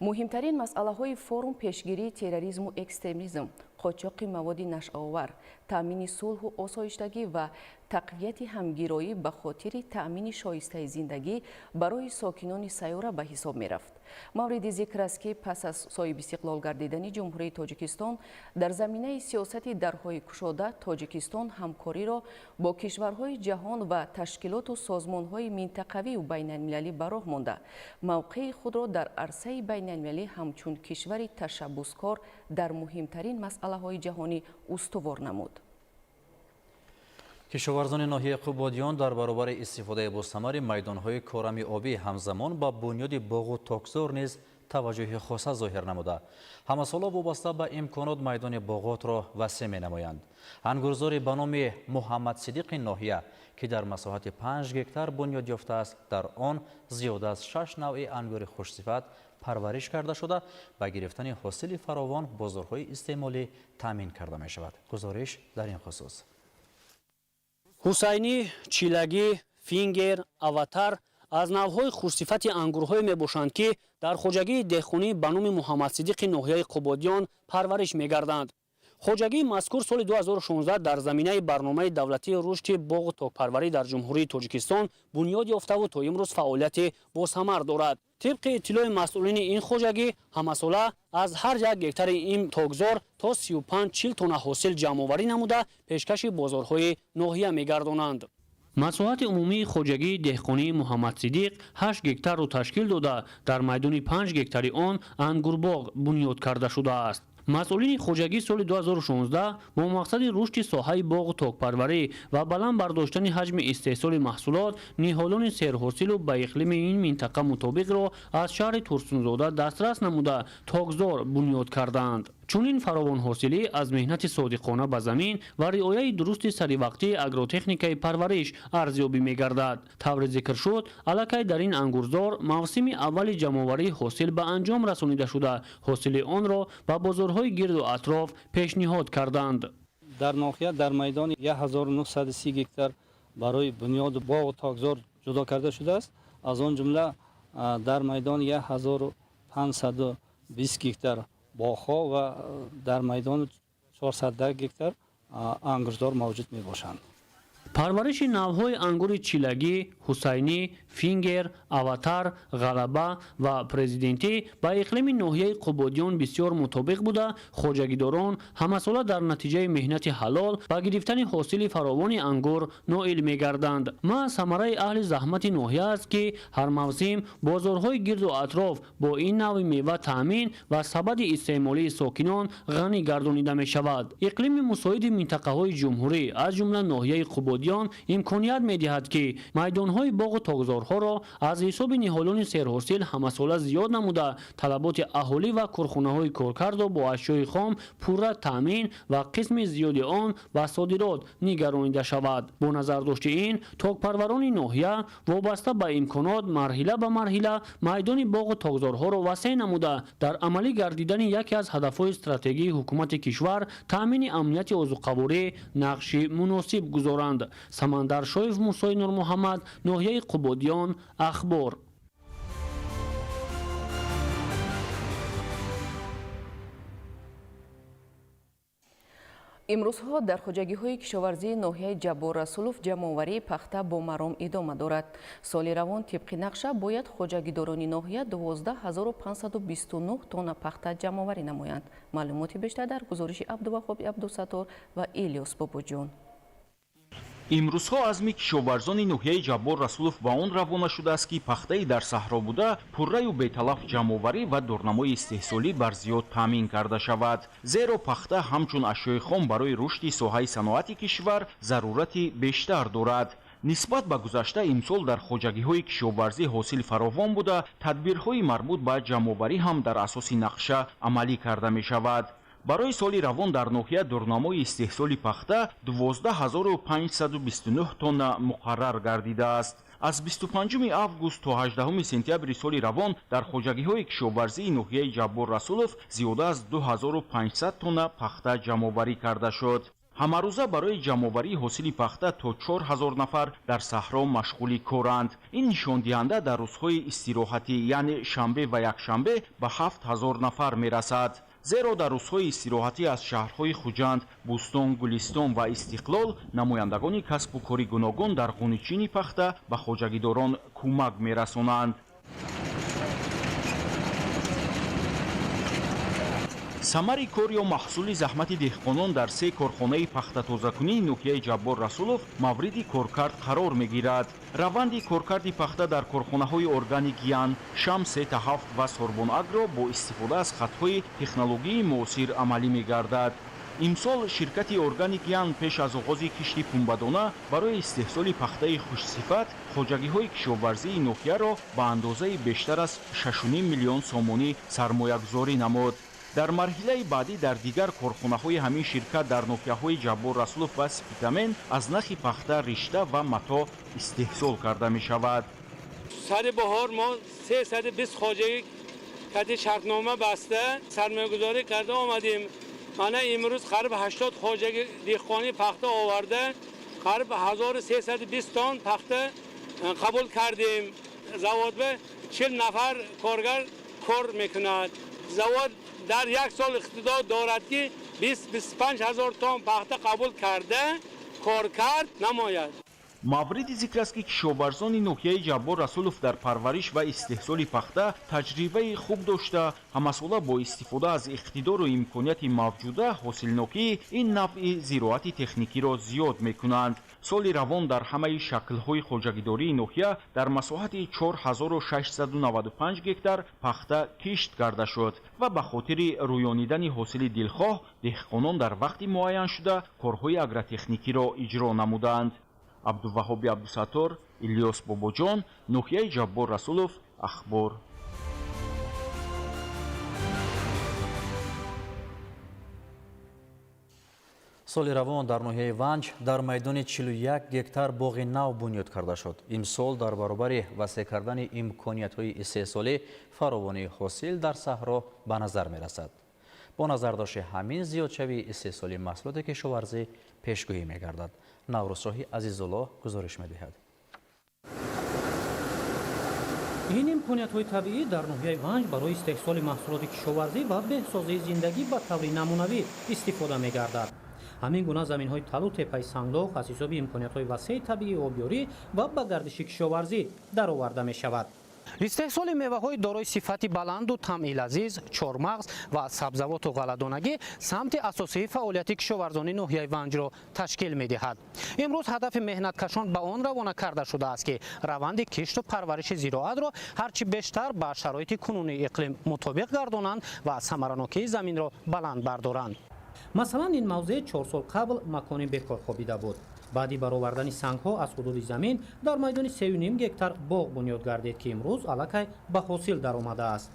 Муҳимтарин масъалаҳои форум пешгирии терроризму экстремизм, қочоқи маводи нашъаовар, таъмини сулҳу осоиштагӣ ва тақвияти ҳамгироӣ ба хотири таъмини шоистаи зиндагӣ барои сокинони сайёра ба ҳисоб мерафт. Мавриди зикр аст, ки пас аз соҳибистиқлол гардидани Ҷумҳурии Тоҷикистон дар заминаи сиёсати дарҳои кушода Тоҷикистон ҳамкориро бо кишварҳои ҷаҳон ва ташкилоту созмонҳои минтақавию байналмилалӣ ба роҳ монда, мавқеи худро дар арсаи байналмилалӣ ҳамчун кишвари ташаббускор дар муҳимтарин масъалаҳои ҷаҳонӣ устувор намуд. Кишоварзони ноҳияи Қубодиён дар баробари истифодаи босамари майдонҳои корами обӣ ҳамзамон ба бунёди боғу токзор низ таваҷҷӯҳи хоса зоҳир намуда, ҳамасола вобаста ба имконот майдони боғотро васеъ менамоянд. Ангурзори ба номи Муҳаммадсидиқи ноҳия, ки дар масоҳати 5 гектар бунёд ёфтааст, дар он зиёда аз 6 навъи ангури хушсифат парвариш карда шуда, ба гирифтани ҳосили фаровон бозорҳои истеъмолӣ таъмин карда мешавад. Гузориш дар ин хусус. Ҳусайнӣ, Чилагӣ, Фингер, Аватар аз навъҳои хушсифати ангурҳое мебошанд, ки дар хоҷагии деҳқонӣ ба номи Муҳаммадсидиқи ноҳияи Қубодиён парвариш мегарданд. Хоҷагии мазкур соли 2016 дар заминаи барномаи давлатии рушди боғу токпарварӣ дар Ҷумҳурии Тоҷикистон бунёд ёфтаву то имрӯз фаъолияти босамар дорад. Тибқи иттилои масъулини ин хоҷагӣ, ҳамасола аз ҳар як гектари ин токзор то 35-40 тонна ҳосил ҷамъоварӣ намуда, пешкаши бозорҳои ноҳия мегардонанд. Масоҳати умумии хоҷагии деҳқонии Муҳаммадсидиқ 8 гектарро ташкил дода, дар майдони 5 гектари он ангурбоғ бунёд карда шудааст. Масъулини хоҷагӣ соли 2016 бо мақсади рушди соҳаи боғу токпарварӣ ва баланд бардоштани ҳаҷми истеҳсоли маҳсулот ниҳолони серҳосилу ба иқлими ин минтақа мутобиқро аз шаҳри Турсунзода дастрас намуда, токзор бунёд карданд. Чунин фаровонҳосилӣ аз меҳнати содиқона ба замин ва риояи дурусти саривақтии агротехникаи парвариш арзёбӣ мегардад. Тавре зикр шуд, аллакай дар ин ангурзор мавсими аввали ҷамъоварии ҳосил ба анҷом расонида шуда, ҳосили онро ба бозорҳои гирду атроф пешниҳод карданд. Дар ноҳия дар майдони 1930 гектар барои бунёду боғу токзор ҷудо карда шудааст. Аз он ҷумла дар майдони 1520 гектар боғҳо ва дар майдони 410 гектар ангурзор мавҷуд мебошанд. Парвариши навъҳои ангури Чилагӣ, Ҳусайнӣ, Фингер, Аватар, Ғалаба ва Президентӣ ба иқлими ноҳияи Қубодиён бисёр мутобиқ буда, хоҷагидорон ҳамасола дар натиҷаи меҳнати ҳалол ба гирифтани ҳосили фаровони ангур ноил мегарданд. Маҳз самараи аҳли заҳмати ноҳия аст, ки ҳар мавсим бозорҳои гирду атроф бо ин навъи мева таъмин ва сабади истеъмолии сокинон ғанӣ гардонида мешавад. Иқлими мусоиди минтақаҳои ҷумҳурӣ, аз ҷумла ноҳияи Қубодиён, имконият медиҳад, ки майдонҳои боғу токзорҳоро аз ҳисоби ниҳолони серҳосил ҳамасола зиёд намуда, талаботи аҳолӣ ва корхонаҳои коркардро бо ашёи хом пурра таъмин ва қисми зиёди он ба содирот нигаронида шавад. Бо назардошти ин, токпарварони ноҳия вобаста ба имконот марҳила ба марҳила майдони боғу токзорҳоро васеъ намуда, дар амалӣ гардидани яке аз ҳадафҳои стратегии ҳукумати кишвар таъмини амнияти озуқаворӣ нақши муносиб гузоранд. Самандар Шоев, Мусои Нурмуҳаммад, ноҳияи Қубодиён, Ахбор. Имрӯзҳо дар хоҷагиҳои кишоварзии ноҳияи Ҷаббор Расулов ҷамъоварии пахта бо маром идома дорад. Соли равон тибқи нақша бояд хоҷагидорони ноҳия 12529 тонна пахта ҷамъоварӣ намоянд. Маълумоти бештар дар гузориши Абдуваҳоби Абдусаттор ва Илёс Бобоҷон. Имрӯзҳо азми кишоварзони ноҳияи Ҷаббор Расулов ба он равона шудааст, ки пахтаи дар саҳро буда пурраю беталаф ҷамъоварӣ ва дурнамои истеҳсолӣ бар зиёд таъмин карда шавад. Зеро пахта ҳамчун ашёи хом барои рушди соҳаи саноати кишвар зарурати бештар дорад. Нисбат ба гузашта имсол дар хоҷагиҳои кишоварзӣ ҳосил фаровон буда, тадбирҳои марбут ба ҷамъоварӣ ҳам дар асоси нақша амалӣ карда мешавад. Барои соли равон дар ноҳия дурнамои истеҳсоли пахта 12529 тонна муқаррар гардидааст. Аз 25 август то 18 сентябри соли равон дар хоҷагиҳои кишоварзии ноҳияи Ҷаббор Расулов зиёда аз 2500 тонна пахта ҷамъоварӣ карда шуд. Ҳамарӯза барои ҷамъоварии ҳосили пахта то 4000 нафар дар саҳро машғули коранд. Ин нишондиҳанда дар рӯзҳои истироҳатӣ, яъне шанбе ва якшанбе, ба 7000 нафар мерасад. Зеро дар рӯзҳои истироҳатӣ аз шаҳрҳои Хуҷанд, Бӯстон, Гулистон ва Истиқлол намояндагони касбу кори гуногун дар ғуничини пахта ба хоҷагидорон кӯмак мерасонанд. Самари кор ё маҳсули заҳмати деҳқонон дар се корхонаи пахтатозакунии ноҳияи Ҷаббор Расулов мавриди коркард қарор мегирад. Раванди коркарди пахта дар корхонаҳои Органик Ян, Шам 3-7 ва Сорбон Агро бо истифода аз хатҳои технологияи муосир амалӣ мегардад. Имсол ширкати Органик Ян пеш аз оғози кишти пунбадона барои истеҳсоли пахтаи хушсифат хоҷагиҳои кишоварзии ноҳияро ба андозаи бештар аз 6,5 миллион сомонӣ сармоягузорӣ намуд. Дар марҳилаи баъдӣ дар дигар корхонаҳои ҳамин ширкат дар ноҳияҳои Ҷаббор Расулов ва Спитамен аз нахи пахта, ришта ва матоъ истеҳсол карда мешавад. Сари баҳор мо 320 хоҷагӣ кати шартнома баста сармоягузорӣ карда омадем. Мана имрӯз қариб 80 хоҷагӣ деҳқонӣ пахта оварда, қариб 1320 тонн пахта қабул кардем. Завод ба 40 нафар коргар кор мекунад. Завод дар як сол иқтидор дорад ки 20-25 ҳазор тонн пахта қабул карда коркард намояд. Мавриди зикр аст, ки кишоварзони ноҳияи Ҷаббор Расулов дар парвариш ва истеҳсоли пахта таҷрибаи хуб дошта, ҳамасола бо истифода аз иқтидору имконияти мавҷуда ҳосилнокии ин навъи зироати техникиро зиёд мекунанд. Соли равон дар ҳамаи шаклҳои хоҷагидории ноҳия дар масоҳати 4695 гектар пахта кишт карда шуд ва ба хотири рӯёнидани ҳосили дилхоҳ деҳқонон дар вақти муайяншуда корҳои агротехникиро иҷро намуданд. Абдуваҳоби Абдусаттор, Илёс Бобоҷон, ноҳияи Ҷаббор Расулов, Ахбор. Соли равон дар ноҳияи Ванҷ дар майдони 41 гектар боғи нав бунёд карда шуд. Имсол дар баробари васеъ кардани имкониятҳои истеҳсолӣ фаровонии ҳосил дар саҳро ба назар мерасад. Бо назардошти ҳамин зиёдшавии истеҳсоли маҳсулоти кишоварзӣ пешгӯӣ мегардад. Наврӯзшоҳи Азизуллоҳ гузориш медиҳад. Ин имкониятҳои табиӣ дар ноҳияи Ванҷ барои истеҳсоли маҳсулоти кишоварзӣ ва беҳсозии зиндагӣ ба таври намунавӣ истифода мегардад. Ҳамин гуна заминҳои талу теппаи санглох аз ҳисоби имкониятҳои васеи табиии обёрӣ ва ба гардиши кишоварзӣ дароварда мешавад. Истеҳсоли меваҳои дорои сифати баланду тамъи лазиз, чормағз ва сабзавоту ғалладонагӣ самти асосии фаъолияти кишоварзони ноҳияи Ванҷро ташкил медиҳад. Имрӯз ҳадафи меҳнаткашон ба он равона карда шудааст, ки раванди кишту парвариши зироатро ҳарчи бештар ба шароити кунунии иқлим мутобиқ гардонанд ва самаранокии заминро баланд бардоранд. Масалан, ин мавзеъ 4 сол қабл макони бекор хобида буд. Баъди баровардани сангҳо аз ҳудуди замин дар майдони 3,5 гектар боғ бунёд гардид, ки имрӯз аллакай ба ҳосил даромадааст.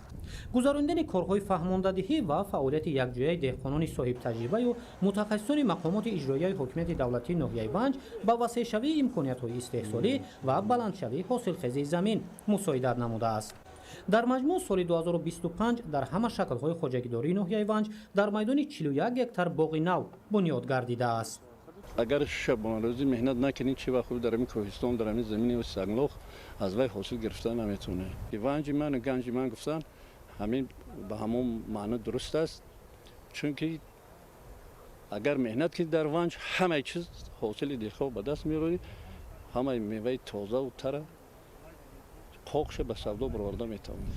Гузарондани корҳои фаҳмондадиҳӣ ва фаъолияти якҷояи деҳқонони соҳибтаҷрибаю мутахассисони мақомоти иҷроияи ҳокимияти давлатии ноҳияи Ванҷ ба васеъшавии имкониятҳои истеҳсолӣ ва баландшавии ҳосилхезии замин мусоидат намудааст. Дар маҷмӯъ соли 2025 дар ҳама шаклҳои хоҷагидории ноҳияи Ванҷ дар майдони 41 гектар боғи нав бунёд гардидааст. Агар шабонарӯзӣ меҳнат накунӣ, чӣ вақт дар ҳамин кӯҳистон, дар ҳамин замини санглох аз вай ҳосил гирифта наметавонӣ. Ванҷи ман ганҷи ман гуфтан ҳамин ба ҳамон маъно дуруст аст, чунки агар меҳнат кунӣ дар Ванҷ ҳамаи чиз ҳосили дилхоҳ ба даст меорӣ, ҳамаи меваи тозаву тара қоқша ба савдо бароварда метавонӣ.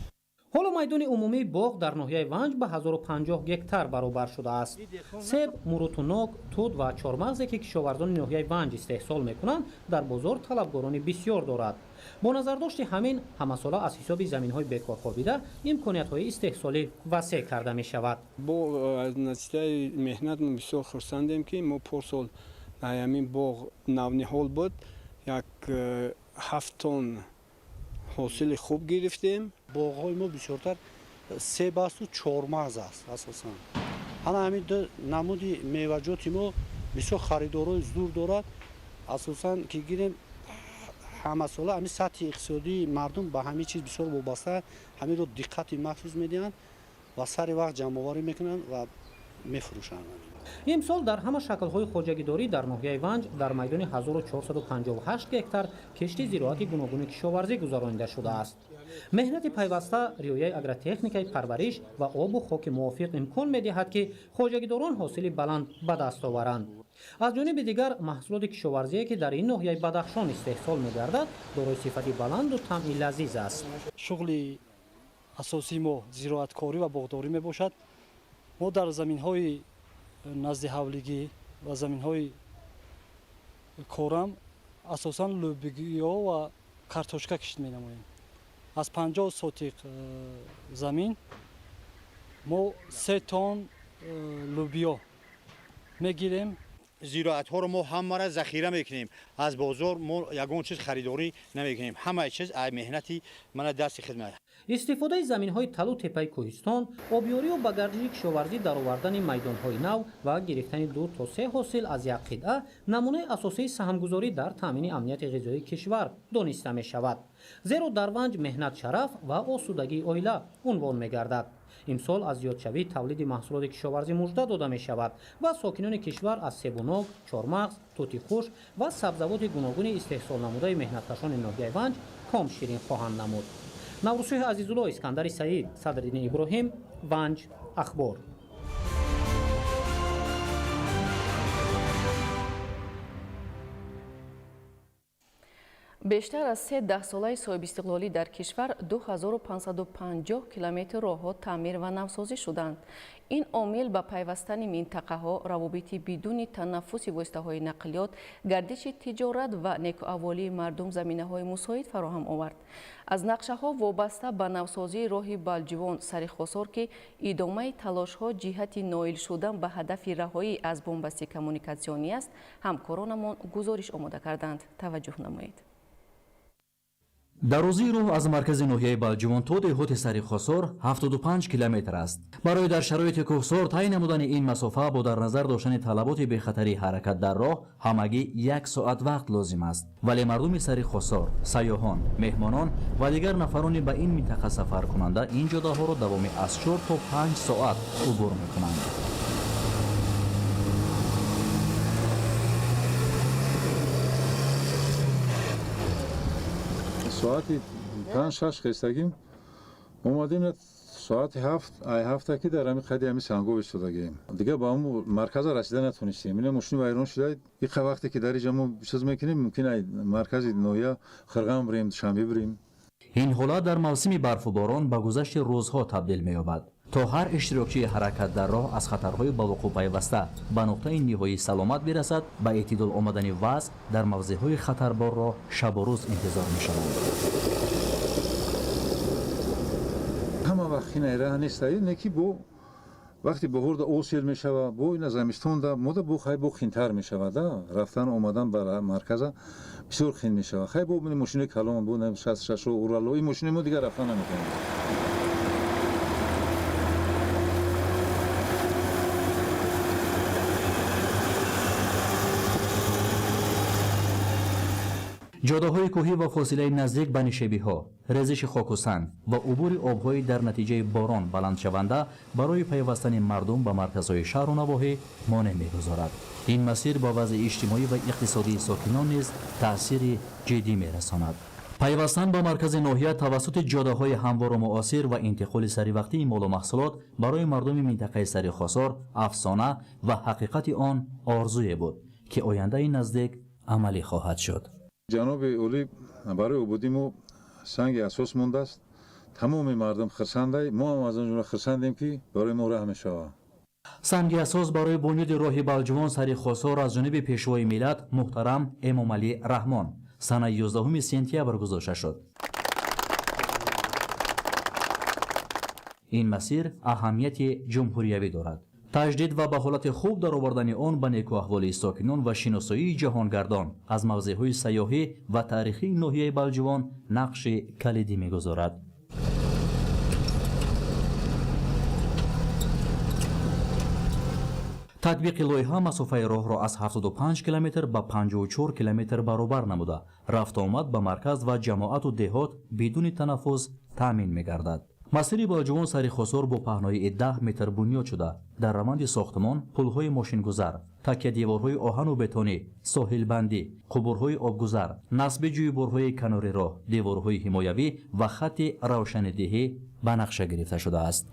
Ҳоло майдони умумии боғ дар ноҳияи Ванҷ ба 1050 гектар баробар шудааст. Себ, муруту нок, тут ва чормағзе ки кишоварзони ноҳияи Ванҷ истеҳсол мекунанд, дар бозор талабгорони бисёр дорад. Бо назардошти ҳамин ҳамасола аз ҳисоби заминҳои бекорхобида имкониятҳои истеҳсолӣ васеъ карда мешавад. Бо натиҷаи меҳнат мо бисёр хурсандем, ки мо порсол дар ҳамин боғ навниҳол буд, як 7 тонн ҳосили хуб гирифтем. Боғҳои мо бисёртар себ асту чормағз аст асосан. Ана ҳамин ду намуди меваҷоти мо бисёр харидорои зур дорад. Асосан ки гирем, ҳамасола ҳамин сатҳи иқтисодии мардум ба ҳамин чиз бисёр вобаста, ҳаминро диққати махсус медиҳанд ва сари вақт ҷамъоварӣ мекунанд ва мефурӯшанд. Имсол дар ҳама шаклҳои хоҷагидорӣ дар ноҳияи Ванҷ дар майдони 1458 гектар кишти зироати гуногуни кишоварзӣ гузаронида шудааст. Меҳнати пайваста, риояи агротехникаи парвариш ва обу хоки мувофиқ имкон медиҳад, ки хоҷагидорон ҳосили баланд ба даст оваранд. Аз ҷониби дигар, маҳсулоти кишоварзие, ки дар ин ноҳияи Бадахшон истеҳсол мегардад, дорои сифати баланду таъми лазиз аст. Шуғли асосии мо зироаткорӣ ва боғдорӣ мебошад. Мо дар заминҳои назди ҳавлигӣ ва заминҳои корам асосан лӯбиё ва картошка кишт менамоем. Аз 50 сотиқ замин мо 3 тонн лӯбиё мегирем. Зироатҳоро мо ҳамаро захира мекунем. Аз бозор мо ягон чиз харидорӣ намекунем. Ҳамаи чиз ай меҳнати мана дасти хидмат. Истифодаи заминҳои талу теппаи кӯҳистон, обёрию ба гардиши кишоварзӣ даровардани майдонҳои нав ва гирифтани 2 то 3 ҳосил аз як қитъа намунаи асосии саҳмгузорӣ дар таъмини амнияти ғизоии кишвар дониста мешавад. Зеро дар Ванҷ меҳнат шараф ва осудагии оила унвон мегардад. Имсол аз зиёдшавии тавлиди маҳсулоти кишоварзӣ мужда дода мешавад ва сокинони кишвар аз себунок, чормағз, тути хушк ва сабзавоти гуногуни истеҳсолнамудаи меҳнаткашони ноҳияи Ванҷ ком ширин хоҳанд намуд. Наврӯзшоҳи Азизулло, Искандари Саид, Садриддин Иброҳим, Ванҷ, Ахбор. Бештар аз се даҳсолаи соҳибистиқлолӣ дар кишвар 2550 километр роҳҳо таъмир ва навсозӣ шуданд. Ин омил ба пайвастани минтақаҳо, равобити бидуни танаффуси воситаҳои нақлиёт, гардиши тиҷорат ва некуаҳволии мардум заминаҳои мусоид фароҳам овард. Аз нақшаҳо вобаста ба навсозии роҳи Балҷувон сари Хосор, ки идомаи талошҳо ҷиҳати ноил шудан ба ҳадафи раҳоӣ аз бомбасти коммуникатсионӣ аст, ҳамкоронамон гузориш омода карданд. Таваҷҷӯҳ намоед. Дарозии роҳ аз маркази ноҳияи Балҷувон то деҳоти сари Хосор 75 километр аст. Барои дар шароити кӯҳсор тай намудани ин масофа бо дар назар доштани талаботи бехатарии ҳаракат дар роҳ ҳамагӣ як соат вақт лозим аст. Вале мардуми сари Хосор, сайёҳон, меҳмонон ва дигар нафарони ба ин минтақа сафаркунанда ин ҷодаҳоро давоми аз 4 то 5 соат убур мекунанд. Соати 5-6 хестагим, омадем соати 7, ай 7 ки дар ҳамин қади ҳамин сангов истодагем. Дигар ба ҳамун марказа расида натонистем. Ина мошини вайрон шуда, иқа вақте ки дар инҷа мо чиз мекунем, мумкин ай маркази ноҳия Хирғам бирем, Душанбе бирем. Ин ҳолат дар мавсими барфу борон ба гузашти рӯзҳо табдил меёбад. То ҳар иштирокчии ҳаракат дар роҳ аз хатарҳои ба вуқӯъ пайваста ба нуқтаи ниҳоии саломат бирасад, ба эътидол омадани вазъ дар мавзеъҳои хатарборро шабу рӯз интизор мешаванд. Ҳама вақт хинаи раҳ нест, не ки бо вақти баҳорда осел мешава, бо ина замистонда мода бо хай бо хинтар мешавад, рафтан омадан ба марказа бисёр хин мешава. Хай бо мошини калон, бо 66 Урало, ин мошини мо дигар рафтан наметавонад. Ҷодаҳои кӯҳӣ ва фосилаи наздик ба нишебиҳо, резиши хоку санг ва убури обҳои дар натиҷаи борон баландшаванда барои пайвастани мардум ба марказҳои шаҳру навоҳӣ монеъ мегузорад. Ин масир ба вазъи иҷтимоӣ ва иқтисодии сокинон низ таъсири ҷиддӣ мерасонад. Пайвастан ба маркази ноҳия тавассути ҷодаҳои ҳамвору муосир ва интиқоли саривақтии молу маҳсулот барои мардуми минтақаи сари Хосор афсона ва ҳақиқати он орзуе буд, ки ояндаи наздик амалӣ хоҳад шуд. Ҷаноби олӣ барои ободӣ мо санги асос мондааст. Тамоми мардум хирсандай, мо ҳам аз он ҷумла хирсандем, ки барои мо раҳ мешавад. Санги асос барои бунёди роҳи Балҷувон сари Хосор аз ҷониби пешвои миллат муҳтарам Эмомалӣ Раҳмон санаи 11 сентябр гузошта шуд. Ин масир аҳамияти ҷумҳуриявӣ дорад. Таҷдид ва ба ҳолати хуб даровардани он ба некуаҳволии сокинон ва шиносоии ҷаҳонгардон аз мавзеъҳои сайёҳӣ ва таърихии ноҳияи Балҷувон нақши калидӣ мегузорад. Татбиқи лоиҳа масофаи роҳро аз 75 километр ба 54 километр баробар намуда, рафтуомад ба марказ ва ҷамоату деҳот бидуни танаффус таъмин мегардад. Масири Балҷувон сари Хосор бо паҳноии 10 метр бунёд шуда, дар раванди сохтмон пулҳои мошингузар, такядеворҳои оҳану бетонӣ, соҳилбандӣ, қубурҳои обгузар, насби ҷӯйборҳои канори роҳ, деворҳои ҳимоявӣ ва хатти равшанидиҳӣ ба нақша гирифта шудааст.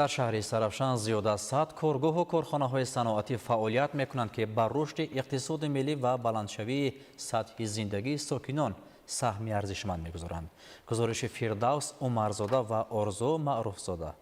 Дар шаҳри Истаравшан зиёда аз 100 коргоҳу корхонаҳои саноатӣ фаъолият мекунанд, ки ба рушди иқтисоди миллӣ ва баландшавии сатҳи зиндагии сокинон саҳми арзишманд мегузоранд. Гузориши Фирдавс Умарзода ва Орзу Маъруфзода.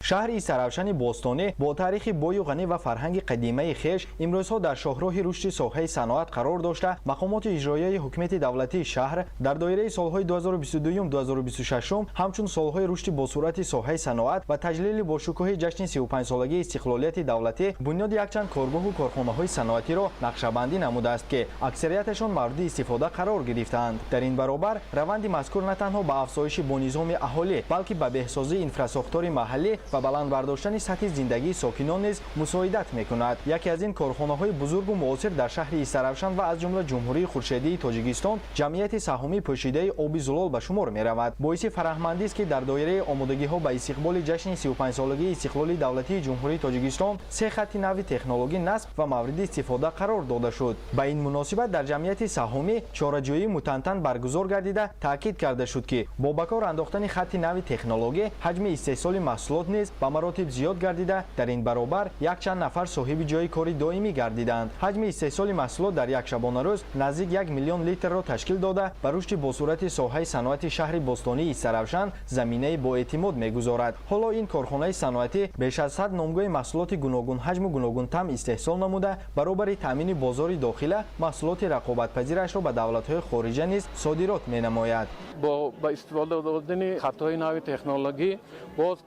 Шаҳри Истаравшани бостонӣ бо таърихи бою ғанӣ ва фарҳанги қадимаи хеш имрӯзҳо дар шоҳроҳи рушди соҳаи саноат қарор дошта, мақомоти иҷроияи ҳукумати давлатии шаҳр дар доираи солҳои 2022-2026 ҳамчун солҳои рушди босуръати соҳаи саноат ва таҷлили бошукӯҳи ҷашни 35-солагии истиқлолияти давлатӣ бунёди якчанд коргоҳу корхонаҳои саноатиро нақшабандӣ намудааст, ки аксарияташон мавриди истифода қарор гирифтаанд. Дар ин баробар раванди мазкур на танҳо ба афзоиши бонизоми аҳолӣ, балки ба беҳсозии инфрасохтори маҳаллӣ ва баланд бардоштани сатҳи зиндагии сокинон низ мусоидат мекунад. Яке аз ин корхонаҳои бузургу муосир дар шаҳри Истаравшан ва аз ҷумла Ҷумҳурии Хуршедии Тоҷикистон ҷамъияти саҳомии пӯшидаи оби зулол ба шумор меравад. Боиси фараҳмандист, ки дар доираи омодагиҳо ба истиқболи ҷашни 35-солагии истиқлоли давлатии Ҷумҳурии Тоҷикистон се хатти нави технологӣ насб ва мавриди истифода қарор дода шуд. Ба ин муносибат дар ҷамъияти саҳомӣ чораҷӯии мутантан баргузор гардида, таъкид карда шуд, ки бо ба кор андохтани хатти нави технологӣ ҳаҷми истеҳсоли маҳсулот низ ба маротиб зиёд гардида, дар ин баробар якчанд нафар соҳиби ҷойи кори доимӣ гардиданд. Ҳаҷми истеҳсоли маҳсулот дар як шабонарӯз наздик 1 миллион литрро ташкил дода, ба рушди босуръати соҳаи саноати шаҳри бостонии Истаравшан заминаи боэътимод мегузорад. Ҳоло ин корхонаи саноатӣ беш аз 100 номгӯи маҳсулоти гуногунҳаҷму гуногунтам истеҳсол намуда, баробари таъмини бозори дохила маҳсулоти рақобатпазирашро ба давлатҳои хориҷа низ содирот менамояд. Бо ба истифода додани хатҳои нави технологӣ боз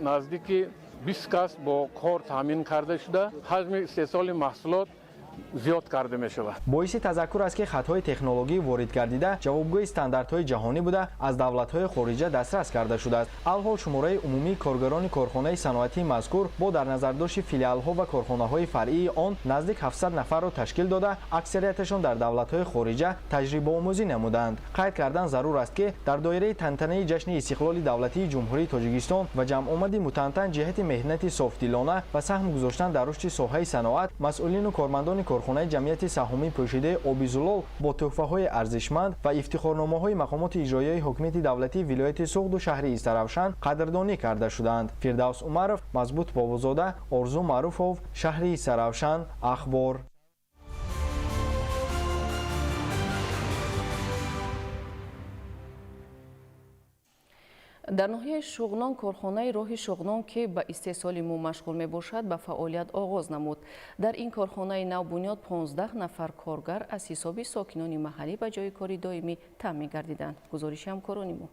наздики 20 кас бо кор таъмин карда шуда, ҳаҷми истеҳсоли маҳсулот зиёд карда мешавад. Боиси тазаккур аст, ки хатҳои технологӣ ворид гардида ҷавобгӯи стандартҳои ҷаҳонӣ буда, аз давлатҳои хориҷа дастрас карда шудааст. Алҳол шумораи умумии коргарони корхонаи саноатии мазкур бо дар назардошти филиалҳо ва корхонаҳои фаръии он наздик 700 нафарро ташкил дода, аксарияташон дар давлатҳои хориҷа таҷрибаомӯзӣ намуданд. Қайд кардан зарур аст, ки дар доираи тантанаи ҷашни истиқлоли давлатии Ҷумҳурии Тоҷикистон ва ҷамъомади мутантан ҷиҳати меҳнати софдилона ва саҳм гузоштан дар рушди соҳаи саноат, масъулину кормандони корхонаи ҷамъияти саҳомии пӯшидаи оби зулол бо тӯҳфаҳои арзишманд ва ифтихорномаҳои мақомоти иҷроияи ҳукумати давлатии вилояти Суғду шаҳри Истаравшан қадрдонӣ карда шуданд. Фирдавс Умаров, Мазбут Бобозода, Орзу Маъруфов, шаҳри Истаравшан, Ахбор. Дар ноҳияи Шуғнон корхонаи роҳи Шуғнон, ки ба истеҳсоли мум машғул мебошад, ба фаъолият оғоз намуд. Дар ин корхонаи навбунёд 15 нафар коргар аз ҳисоби сокинони маҳаллӣ ба ҷои кори доимӣ таъмин гардиданд. Гузориши ҳамкорони мо.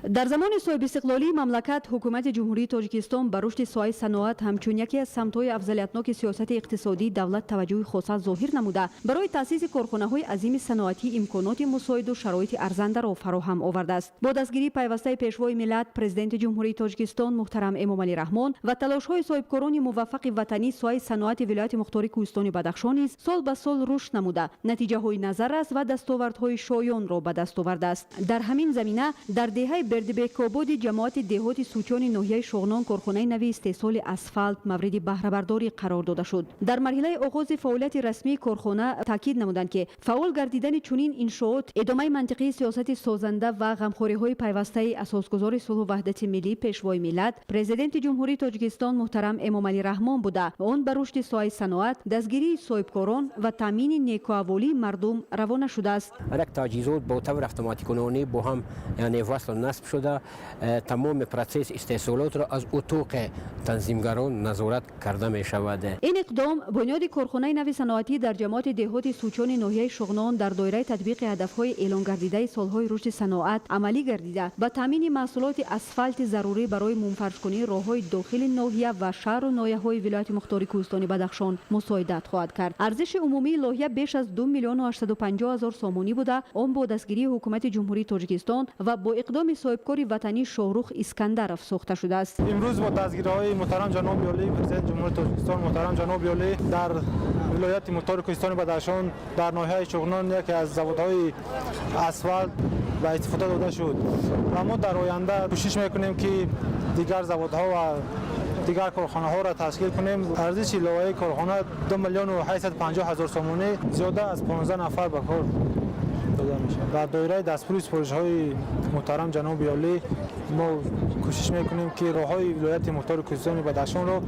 Дар замони соҳибистиқлолии мамлакат ҳукумати Ҷумҳурии Тоҷикистон ба рушди соҳаи саноат ҳамчун яке аз самтҳои афзалиятноки сиёсати иқтисодии давлат таваҷҷӯҳи хоса зоҳир намуда, барои таъсиси корхонаҳои азими саноатӣ имконоти мусоиду шароити арзандаро фароҳам овардааст. Бо дастгирии пайвастаи Пешвои миллат, Президенти Ҷумҳурии Тоҷикистон муҳтарам Эмомалӣ Раҳмон ва талошҳои соҳибкорони муваффақи ватанӣ, соҳаи саноати вилояти мухтори Кӯҳистони Бадахшон низ сол ба сол рушд намуда, натиҷаҳои назаррас ва дастовардҳои шоёнро ба даст овардааст. Дар ҳамин замина дар деҳаи Бердибекободи ҷамоати деҳоти Сучони ноҳияи Шуғнон корхонаи нави истеҳсоли асфалт мавриди баҳрабардорӣ қарор дода шуд. Дар марҳилаи оғози фаъолияти расмии корхона таъкид намуданд, ки фаъол гардидани чунин иншоот идомаи мантиқии сиёсати созанда ва ғамхориҳои пайвастаи асосгузори сулҳу ваҳдати миллӣ, Пешвои миллат, Президенти Ҷумҳурии Тоҷикистон муҳтарам Эмомалӣ Раҳмон буда, он ба рушди соҳаи саноат, дастгирии соҳибкорон ва таъмини некӯаҳволии мардум равона шудааст. Як таҷҳизот бо таври автоматикунонӣ бо ҳам, яъне васл насб насб шуда, тамоми процесси истеҳсолотро аз утоқи танзимгарон назорат карда мешавад. Ин иқдом бунёди корхонаи нави саноатӣ дар ҷамоати деҳоти Сучони ноҳияи Шуғнон дар доираи татбиқи ҳадафҳои эълонгардидаи солҳои рушди саноат амалӣ гардида, ба таъмини маҳсулоти асфалти зарурӣ барои мумфаршкунии роҳҳои дохили ноҳия ва шаҳру ноҳияҳои вилояти мухтори кӯҳистони Бадахшон мусоидат хоҳад кард. Арзиши умумии лоиҳа беш аз 2 миллиону 850 ҳазор сомонӣ буда, он бо дастгирии ҳукумати Ҷумҳурии Тоҷикистон ва бо иқдоми соҳибкори ватанӣ Шоҳрух Искандаров сохта шудааст. Имрӯз бо дастгириҳои муҳтарам ҷаноби олӣ, президенти Ҷумҳурии Тоҷикистон муҳтарам ҷаноби олӣ, дар вилояти мухтори кӯҳистони Бадахшон дар ноҳияи Шуғнон яке аз заводҳои асфалт ба истифода дода шуд ва мо дар оянда кӯшиш мекунем, ки дигар заводҳо ва дигар корхонаҳоро ташкил кунем. Арзиши иловаи корхона 2 миллиону 850 ҳазор сомонӣ, зиёда аз 15 нафар ба кор дода мешавад. Дар доираи дастури супоришҳои муҳтарам ҷаноби олӣ мо кӯшиш мекунем, ки роҳҳои вилояти мухтори кӯҳистони Бадахшонро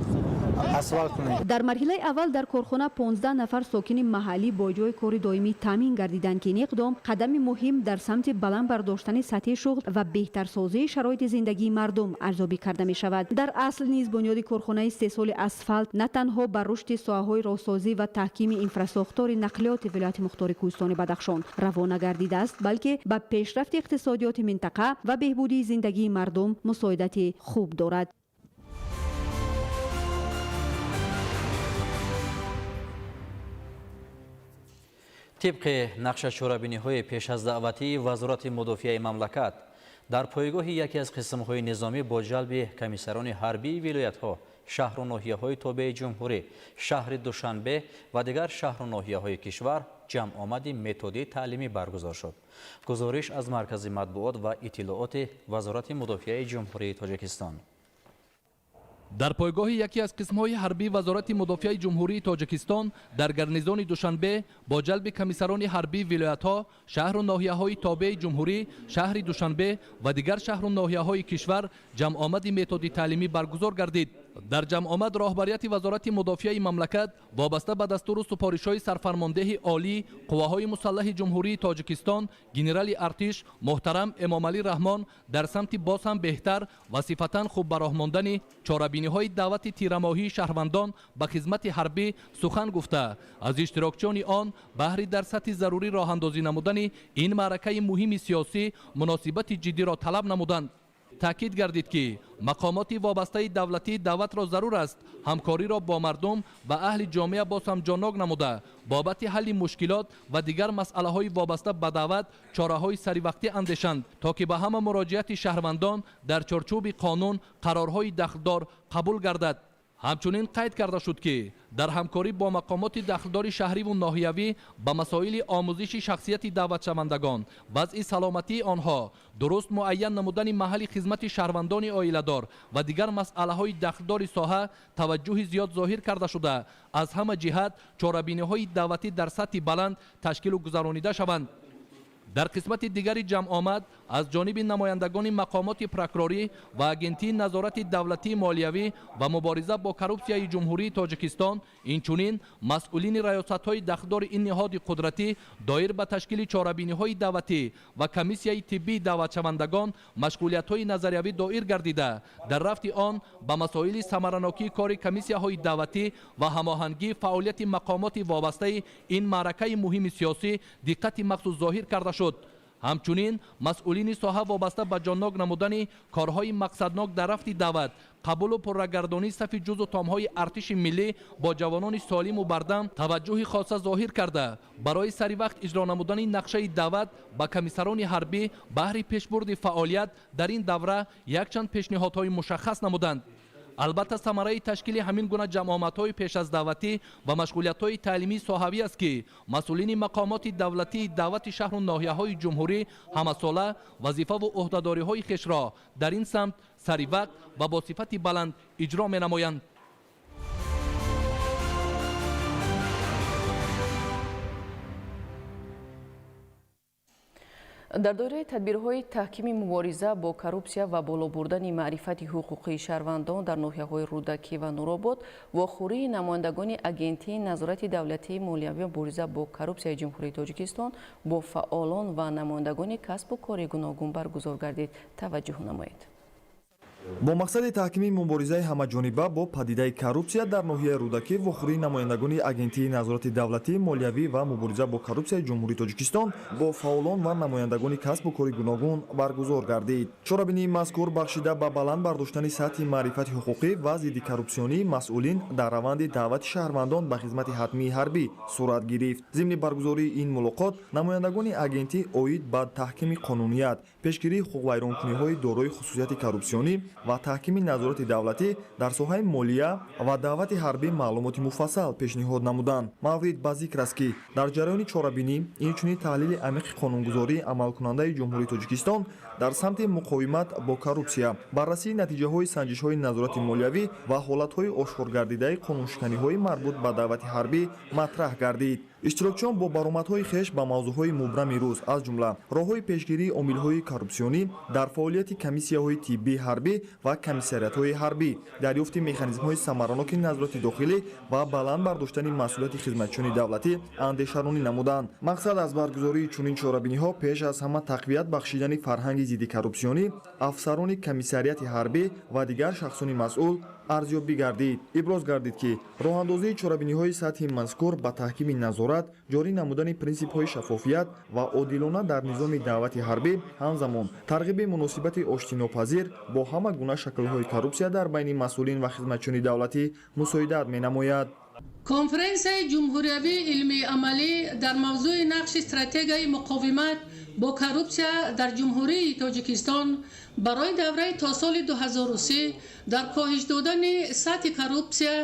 асфалт кунем. Дар марҳилаи аввал дар корхона 15 нафар сокини маҳаллӣ бо ҷои кори доимӣ таъмин гардиданд, ки ин иқдом қадами муҳим дар самти баланд бардоштани сатҳи шуғл ва беҳтарсозии шароити зиндагии мардум арзёбӣ карда мешавад. Дар асл низ бунёди корхонаи истеҳсоли асфалт на танҳо ба рушди соҳаҳои роҳсозӣ ва таҳкими инфрасохтори нақлиёти вилояти мухтори кӯҳистони Бадахшон равона гардидааст, балки ба пешрафти иқтисодиёти минтақа ва беҳбудии зиндагии мардум мусоидати хуб дорад. Тибқи нақша чорабиниҳои пеш аз даъватии Вазорати мудофиаи мамлакат дар пойгоҳи яке аз қисмҳои низомӣ бо ҷалби комиссарони ҳарбии вилоятҳо, шаҳру ноҳияҳои тобеи ҷумҳурӣ, шаҳри Душанбе ва дигар шаҳру ноҳияҳои кишвар ҷамъомади методии таълимӣ баргузор шуд. Гузориш аз Маркази матбуот ва иттилооти Вазорати мудофиаи Ҷумҳурии Тоҷикистон. Дар пойгоҳи яке аз қисмҳои ҳарбии Вазорати мудофиаи Ҷумҳурии Тоҷикистон дар гарнизони Душанбе бо ҷалби комиссарони ҳарбии вилоятҳо, шаҳру ноҳияҳои тобеи ҷумҳурӣ, шаҳри Душанбе ва дигар шаҳру ноҳияҳои кишвар ҷамъомади методи таълимӣ баргузор гардид. Дар ҷамъомад роҳбарияти Вазорати мудофиаи мамлакат вобаста ба дастуру супоришҳои сарфармондеҳи олӣ қувваҳои мусаллаҳи Ҷумҳурии Тоҷикистон генерали артиш муҳтарам Эмомалӣ Раҳмон дар самти боз ҳам беҳтар ва сифатан хуб ба роҳ мондани чорабиниҳои даъвати тирамоҳии шаҳрвандон ба хизмати ҳарбӣ сухан гуфта, аз иштирокчиёни он баҳри дар сатҳи зарурӣ роҳандозӣ намудани ин маъракаи муҳими сиёсӣ муносибати ҷиддиро талаб намуданд. Таъкид гардид, ки мақомоти вобастаи давлатии даъватро зарур аст ҳамкориро бо мардум ва аҳли ҷомеа боз ҳам ҷоннок намуда, бобати ҳалли мушкилот ва дигар масъалаҳои вобаста ба даъват чораҳои саривақтӣ андешанд, то ки ба ҳама муроҷиати шаҳрвандон дар чорчӯби қонун қарорҳои дахлдор қабул гардад. Ҳамчунин қайд карда шуд, ки дар ҳамкорӣ бо мақомоти дахлдори шаҳриву ноҳиявӣ ба масоили омӯзиши шахсияти даъватшавандагон, вазъи саломатии онҳо, дуруст муайян намудани маҳалли хизмати шаҳрвандони оиладор ва дигар масъалаҳои дахлдори соҳа таваҷҷӯҳи зиёд зоҳир карда шуда, аз ҳама ҷиҳат чорабиниҳои даъватӣ дар сатҳи баланд ташкилу гузаронида шаванд. Дар қисмати дигари ҷамъомад аз ҷониби намояндагони мақомоти прокурорӣ ва Агентии назорати давлатии молиявӣ ва мубориза бо коррупсияи Ҷумҳурии Тоҷикистон, инчунин масъулини раёсатҳои дахлдори ин ниҳоди қудратӣ доир ба ташкили чорабиниҳои даъватӣ ва комиссияи тиббии даъватшавандагон машғулиятҳои назариявӣ доир гардида, дар рафти он ба масоили самаранокии кори комиссияҳои даъватӣ ва ҳамоҳангии фаъолияти мақомоти вобастаи ин маъракаи муҳими сиёсӣ диққати махсус зоҳир карда шуд. Ҳамчунин масъулини соҳа вобаста ба ҷоннок намудани корҳои мақсаднок дар рафти даъват, қабулу пуррагардонии сафи ҷузу томҳои артиши миллӣ бо ҷавонони солиму бардам таваҷҷӯҳи хоса зоҳир карда, барои саривақт иҷро намудани нақшаи даъват ба комиссарони ҳарбӣ баҳри пешбурди фаъолият дар ин давра якчанд пешниҳодҳои мушаххас намуданд. Албатта, самараи ташкили ҳамин гуна ҷамъомадҳои пеш аз даъватӣ ва машғулиятҳои таълимии соҳавӣ аст, ки масъулини мақомоти давлатии даъвати шаҳру ноҳияҳои ҷумҳурӣ ҳамасола вазифаву ӯҳдадориҳои хешро дар ин самт саривақт ва бо сифати баланд иҷро менамоянд. Дар доираи тадбирҳои таҳкими мубориза бо коррупсия ва боло бурдани маърифати ҳуқуқии шаҳрвандон дар ноҳияҳои Рӯдакӣ ва Нуробод, вохӯрии намояндагони Агентии назорати давлатии молиявӣ ва мубориза бо коррупсияи Ҷумҳурии Тоҷикистон бо фаъолон ва намояндагони касбу кори гуногун баргузор гардид. Таваҷҷӯҳ намоед. Бо мақсади таҳкими муборизаи ҳамаҷониба бо падидаи коррупсия дар ноҳияи Рӯдакӣ вохӯрии намояндагони Агентии назорати давлатӣ, молиявӣ ва мубориза бо коррупсияи Ҷумҳурии Тоҷикистон бо фаъолон ва намояндагони касбу кори гуногун баргузор гардид. Чорабинии мазкур бахшида ба баланд бардоштани сатҳи маърифати ҳуқуқӣ ва зиддикоррупсионии масъулин дар раванди даъвати шаҳрвандон ба хизмати ҳатмии ҳарбӣ сурат гирифт. Зимни баргузории ин мулоқот намояндагони агентӣ оид ба таҳкими қонуният, пешгирии ҳуқуқвайронкуниҳои дорои хусусияти коррупсионӣ ва таҳкими назорати давлатӣ дар соҳаи молия ва даъвати ҳарбӣ маълумоти муфассал пешниҳод намуданд. Маврид ба зикр аст, ки дар ҷараёни чорабинӣ инчунин таҳлили амиқи қонунгузории амалкунандаи Ҷумҳурии Тоҷикистон дар самти муқовимат бо коррупсия, баррасии натиҷаҳои санҷишҳои назорати молиявӣ ва ҳолатҳои ошкоргардидаи қонуншиканиҳои марбут ба даъвати ҳарбӣ матраҳ гардид. Иштирокчиён бо баромадҳои хеш ба мавзӯъҳои мубрами рӯз, аз ҷумла роҳҳои пешгирии омилҳои коррупсионӣ дар фаъолияти комиссияҳои тиббии ҳарбӣ ва комиссариатҳои ҳарбӣ, дарёфти механизмҳои самараноки назорати дохилӣ ва баланд бардоштани масъулияти хизматчиёни давлатӣ андешаронӣ намуданд. Мақсад аз баргузории чунин чорабиниҳо пеш аз ҳама тақвият бахшидани фарҳанги зиддикоррупсионӣ, афсарони комиссариати ҳарбӣ ва дигар шахсони масъул арзёбӣ гардид. Иброз гардид, ки роҳандозии чорабиниҳои сатҳи мазкур ба таҳкими назорат, ҷорӣ намудани принсипҳои шаффофият ва одилона дар низоми даъвати ҳарбӣ, ҳамзамон тарғиби муносибати оштинопазир бо ҳама гуна шаклҳои коррупсия дар байни масъулин ва хизматчиёни давлатӣ мусоидат менамояд. Конференсияи ҷумҳуриявии илмии амалӣ дар мавзӯи нақши стратегияи муқовимат бо коррупсия дар Ҷумҳурии Тоҷикистон барои давраи то соли 2030 дар коҳиш додани сатҳи коррупсия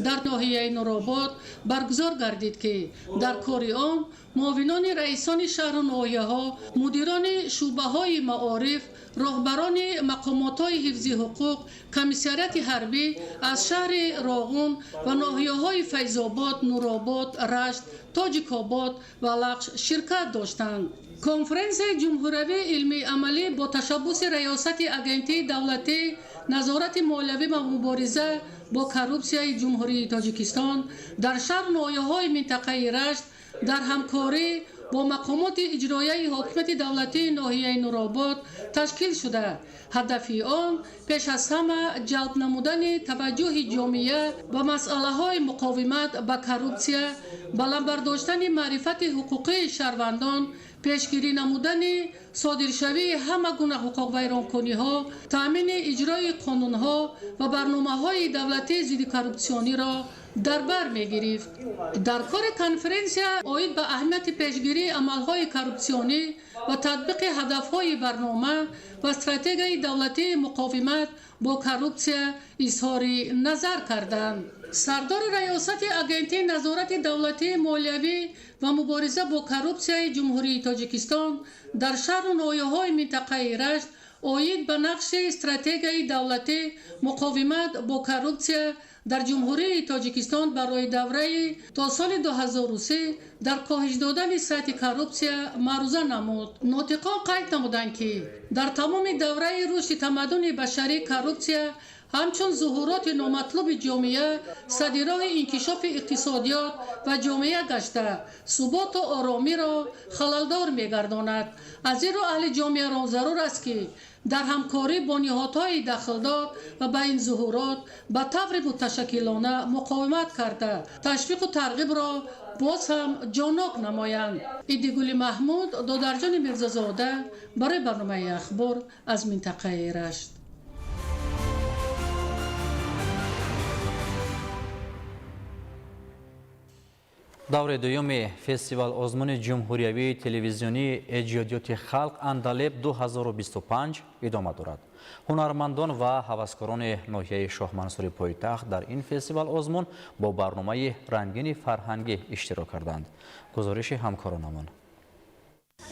дар ноҳияи Нуробод баргузор гардид, ки дар кори он муовинони раисони шаҳру ноҳияҳо, мудирони шӯъбаҳои маориф, роҳбарони мақомотҳои ҳифзи ҳуқуқ, комиссариати ҳарбӣ аз шаҳри Роғун ва ноҳияҳои Файзобод, Нуробод, Рашт, Тоҷикобод ва Лахш ширкат доштанд. Конференсияи ҷумҳуриявии илмии амалӣ бо ташаббуси Раёсати Агентии давлатӣ назорати молиявӣ ва мубориза бо коррупсияи Ҷумҳурии Тоҷикистон дар шаҳру ноҳияҳои минтақаи Рашт дар ҳамкорӣ бо мақомоти иҷроияи ҳокимияти давлатии ноҳияи Нуробод ташкил шуда, ҳадафи он пеш аз ҳама ҷалб намудани таваҷҷӯҳи ҷомеа ба масъалаҳои муқовимат ба коррупсия, баланд бардоштани маърифати ҳуқуқии шаҳрвандон, пешгирӣ намудани содиршавии ҳама гуна ҳуқуқвайронкуниҳо, таъмини иҷрои қонунҳо ва барномаҳои давлатии зиддикоррупсиониро дар бар мегирифт. Дар кори конференсия оид ба аҳамияти пешгирии амалҳои коррупсионӣ ва татбиқи ҳадафҳои барнома ва стратегияи давлатии муқовимат бо коррупсия изҳори назар карданд. Сардори Раёсати Агентии назорати давлатии молиявӣ ва мубориза бо коррупсияи Ҷумҳурии Тоҷикистон дар шаҳру ноҳияҳои минтақаи Рашт оид ба нақши стратегияи давлатӣ муқовимат бо коррупсия дар Ҷумҳурии Тоҷикистон барои давраи то соли 2030 дар коҳиш додани сатҳи коррупсия маъруза намуд. Нотиқон қайд намуданд, ки дар тамоми давраи рушди тамаддуни башарӣ коррупсия ҳамчун зуҳуроти номатлуби ҷомеа сади роҳи инкишофи иқтисодиёт ва ҷомеа гашта, суботу оромиро халалдор мегардонад. Аз ин рӯ аҳли ҷомеаро зарур аст, ки дар ҳамкорӣ бо ниҳодҳои дахлдор ва ба ин зуҳурот ба таври муташаккилона муқовимат карда, ташвиқу тарғибро боз ҳам ҷоннок намоянд. Идигули Маҳмуд, Додарҷони Мирзозода барои барномаи Ахбор аз минтақаи Рашт. Даври дуюми фестивал озмуни ҷумҳуриявии телевизионии эҷодиёти халқ Андалеб 2025 идома дорад. Ҳунармандон ва ҳаваскорони ноҳияи Шоҳмансури пойтахт дар ин фестивал озмун бо барномаи рангини фарҳангӣ иштирок карданд. Гузориши ҳамкоронамон.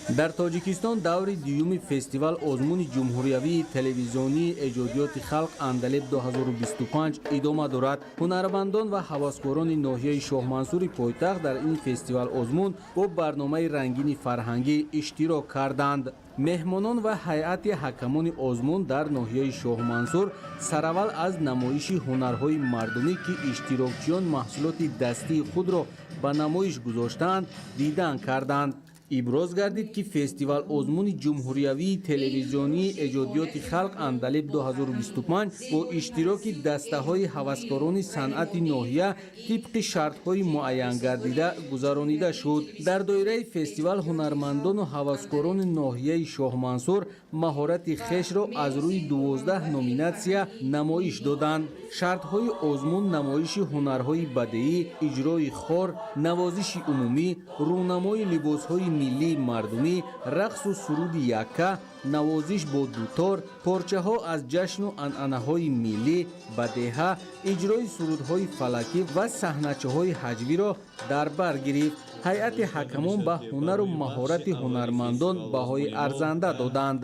Дар Тоҷикистон даври дуюми фестивал озмуни ҷумҳуриявии телевизионии эҷодиёти халқ Андалеб 2025 идома дорад. Ҳунармандон ва ҳаваскорони ноҳияи Шоҳмансури пойтахт дар ин фестивал озмун бо барномаи рангини фарҳангӣ иштирок карданд. Меҳмонон ва ҳайати ҳакамони озмун дар ноҳияи Шоҳмансур сараввал аз намоиши ҳунарҳои мардумӣ, ки иштирокчиён маҳсулоти дастии худро ба намоиш гузоштаанд, дидан карданд. Иброз гардид, ки фестивал озмуни ҷумҳуриявии телевизионии эҷодиёти халқ Андалиб 2025 бо иштироки дастаҳои ҳаваскорони санъати ноҳия тибқи шартҳои муайянгардида гузаронида шуд. Дар доираи фестивал ҳунармандону ҳаваскорони ноҳияи Шоҳмансур маҳорати хешро аз рӯи 12 номинатсия намоиш доданд. Шартҳои озмун намоиши ҳунарҳои бадеӣ, иҷрои хор, навозиши умумӣ, рӯнамои либосҳои миллии мардумӣ, рақсу суруди якка, навозиш бо дутор, порчаҳо аз ҷашну анъанаҳои миллӣ, бадеҳа, иҷрои сурудҳои фалакӣ ва саҳначаҳои ҳаҷвиро дар бар гирифт. Ҳайати ҳакамон ба ҳунару маҳорати ҳунармандон баҳои арзанда доданд.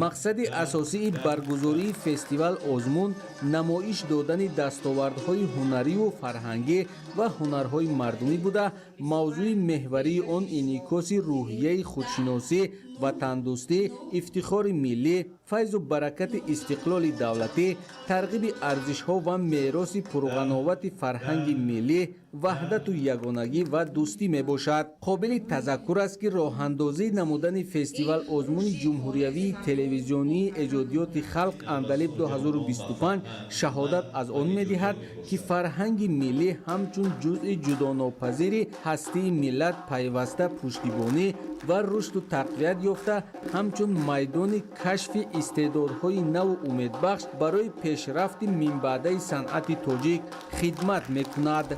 Мақсади асосии баргузории фестивал озмун намоиш додани дастовардҳои ҳунарию фарҳангӣ ва ҳунарҳои мардумӣ буда, мавзӯи меҳварии он инъикоси рӯҳияи худшиносӣ, ватандӯстӣ, ифтихори миллӣ, файзу баракати истиқлоли давлатӣ, тарғиби арзишҳо ва мероси пурғановати фарҳанги миллӣ, ваҳдату ягонагӣ ва дӯстӣ мебошад. Қобили тазаккур аст, ки роҳандозӣ намудани фестивал озмуни ҷумҳуриявии телевизионии эҷодиёти халқ Андалиб 2025 шаҳодат аз он медиҳад, ки фарҳанги миллӣ ҳамчун ҷузъи ҷудонопазири ҳастии миллат пайваста пуштибонӣ ва рушду тақвият ёфта, ҳамчун майдони кашфи истеъдодҳои наву умедбахш барои пешрафти минбаъдаи санъати тоҷик хидмат мекунад.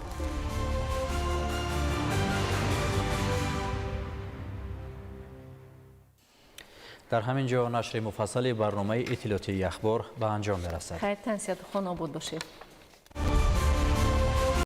Дар ҳамин ҷо нашри муфассали барномаи иттилоотии Ахбор ба анҷом мерасад. Хайр, тансиҳату хонобод бошед.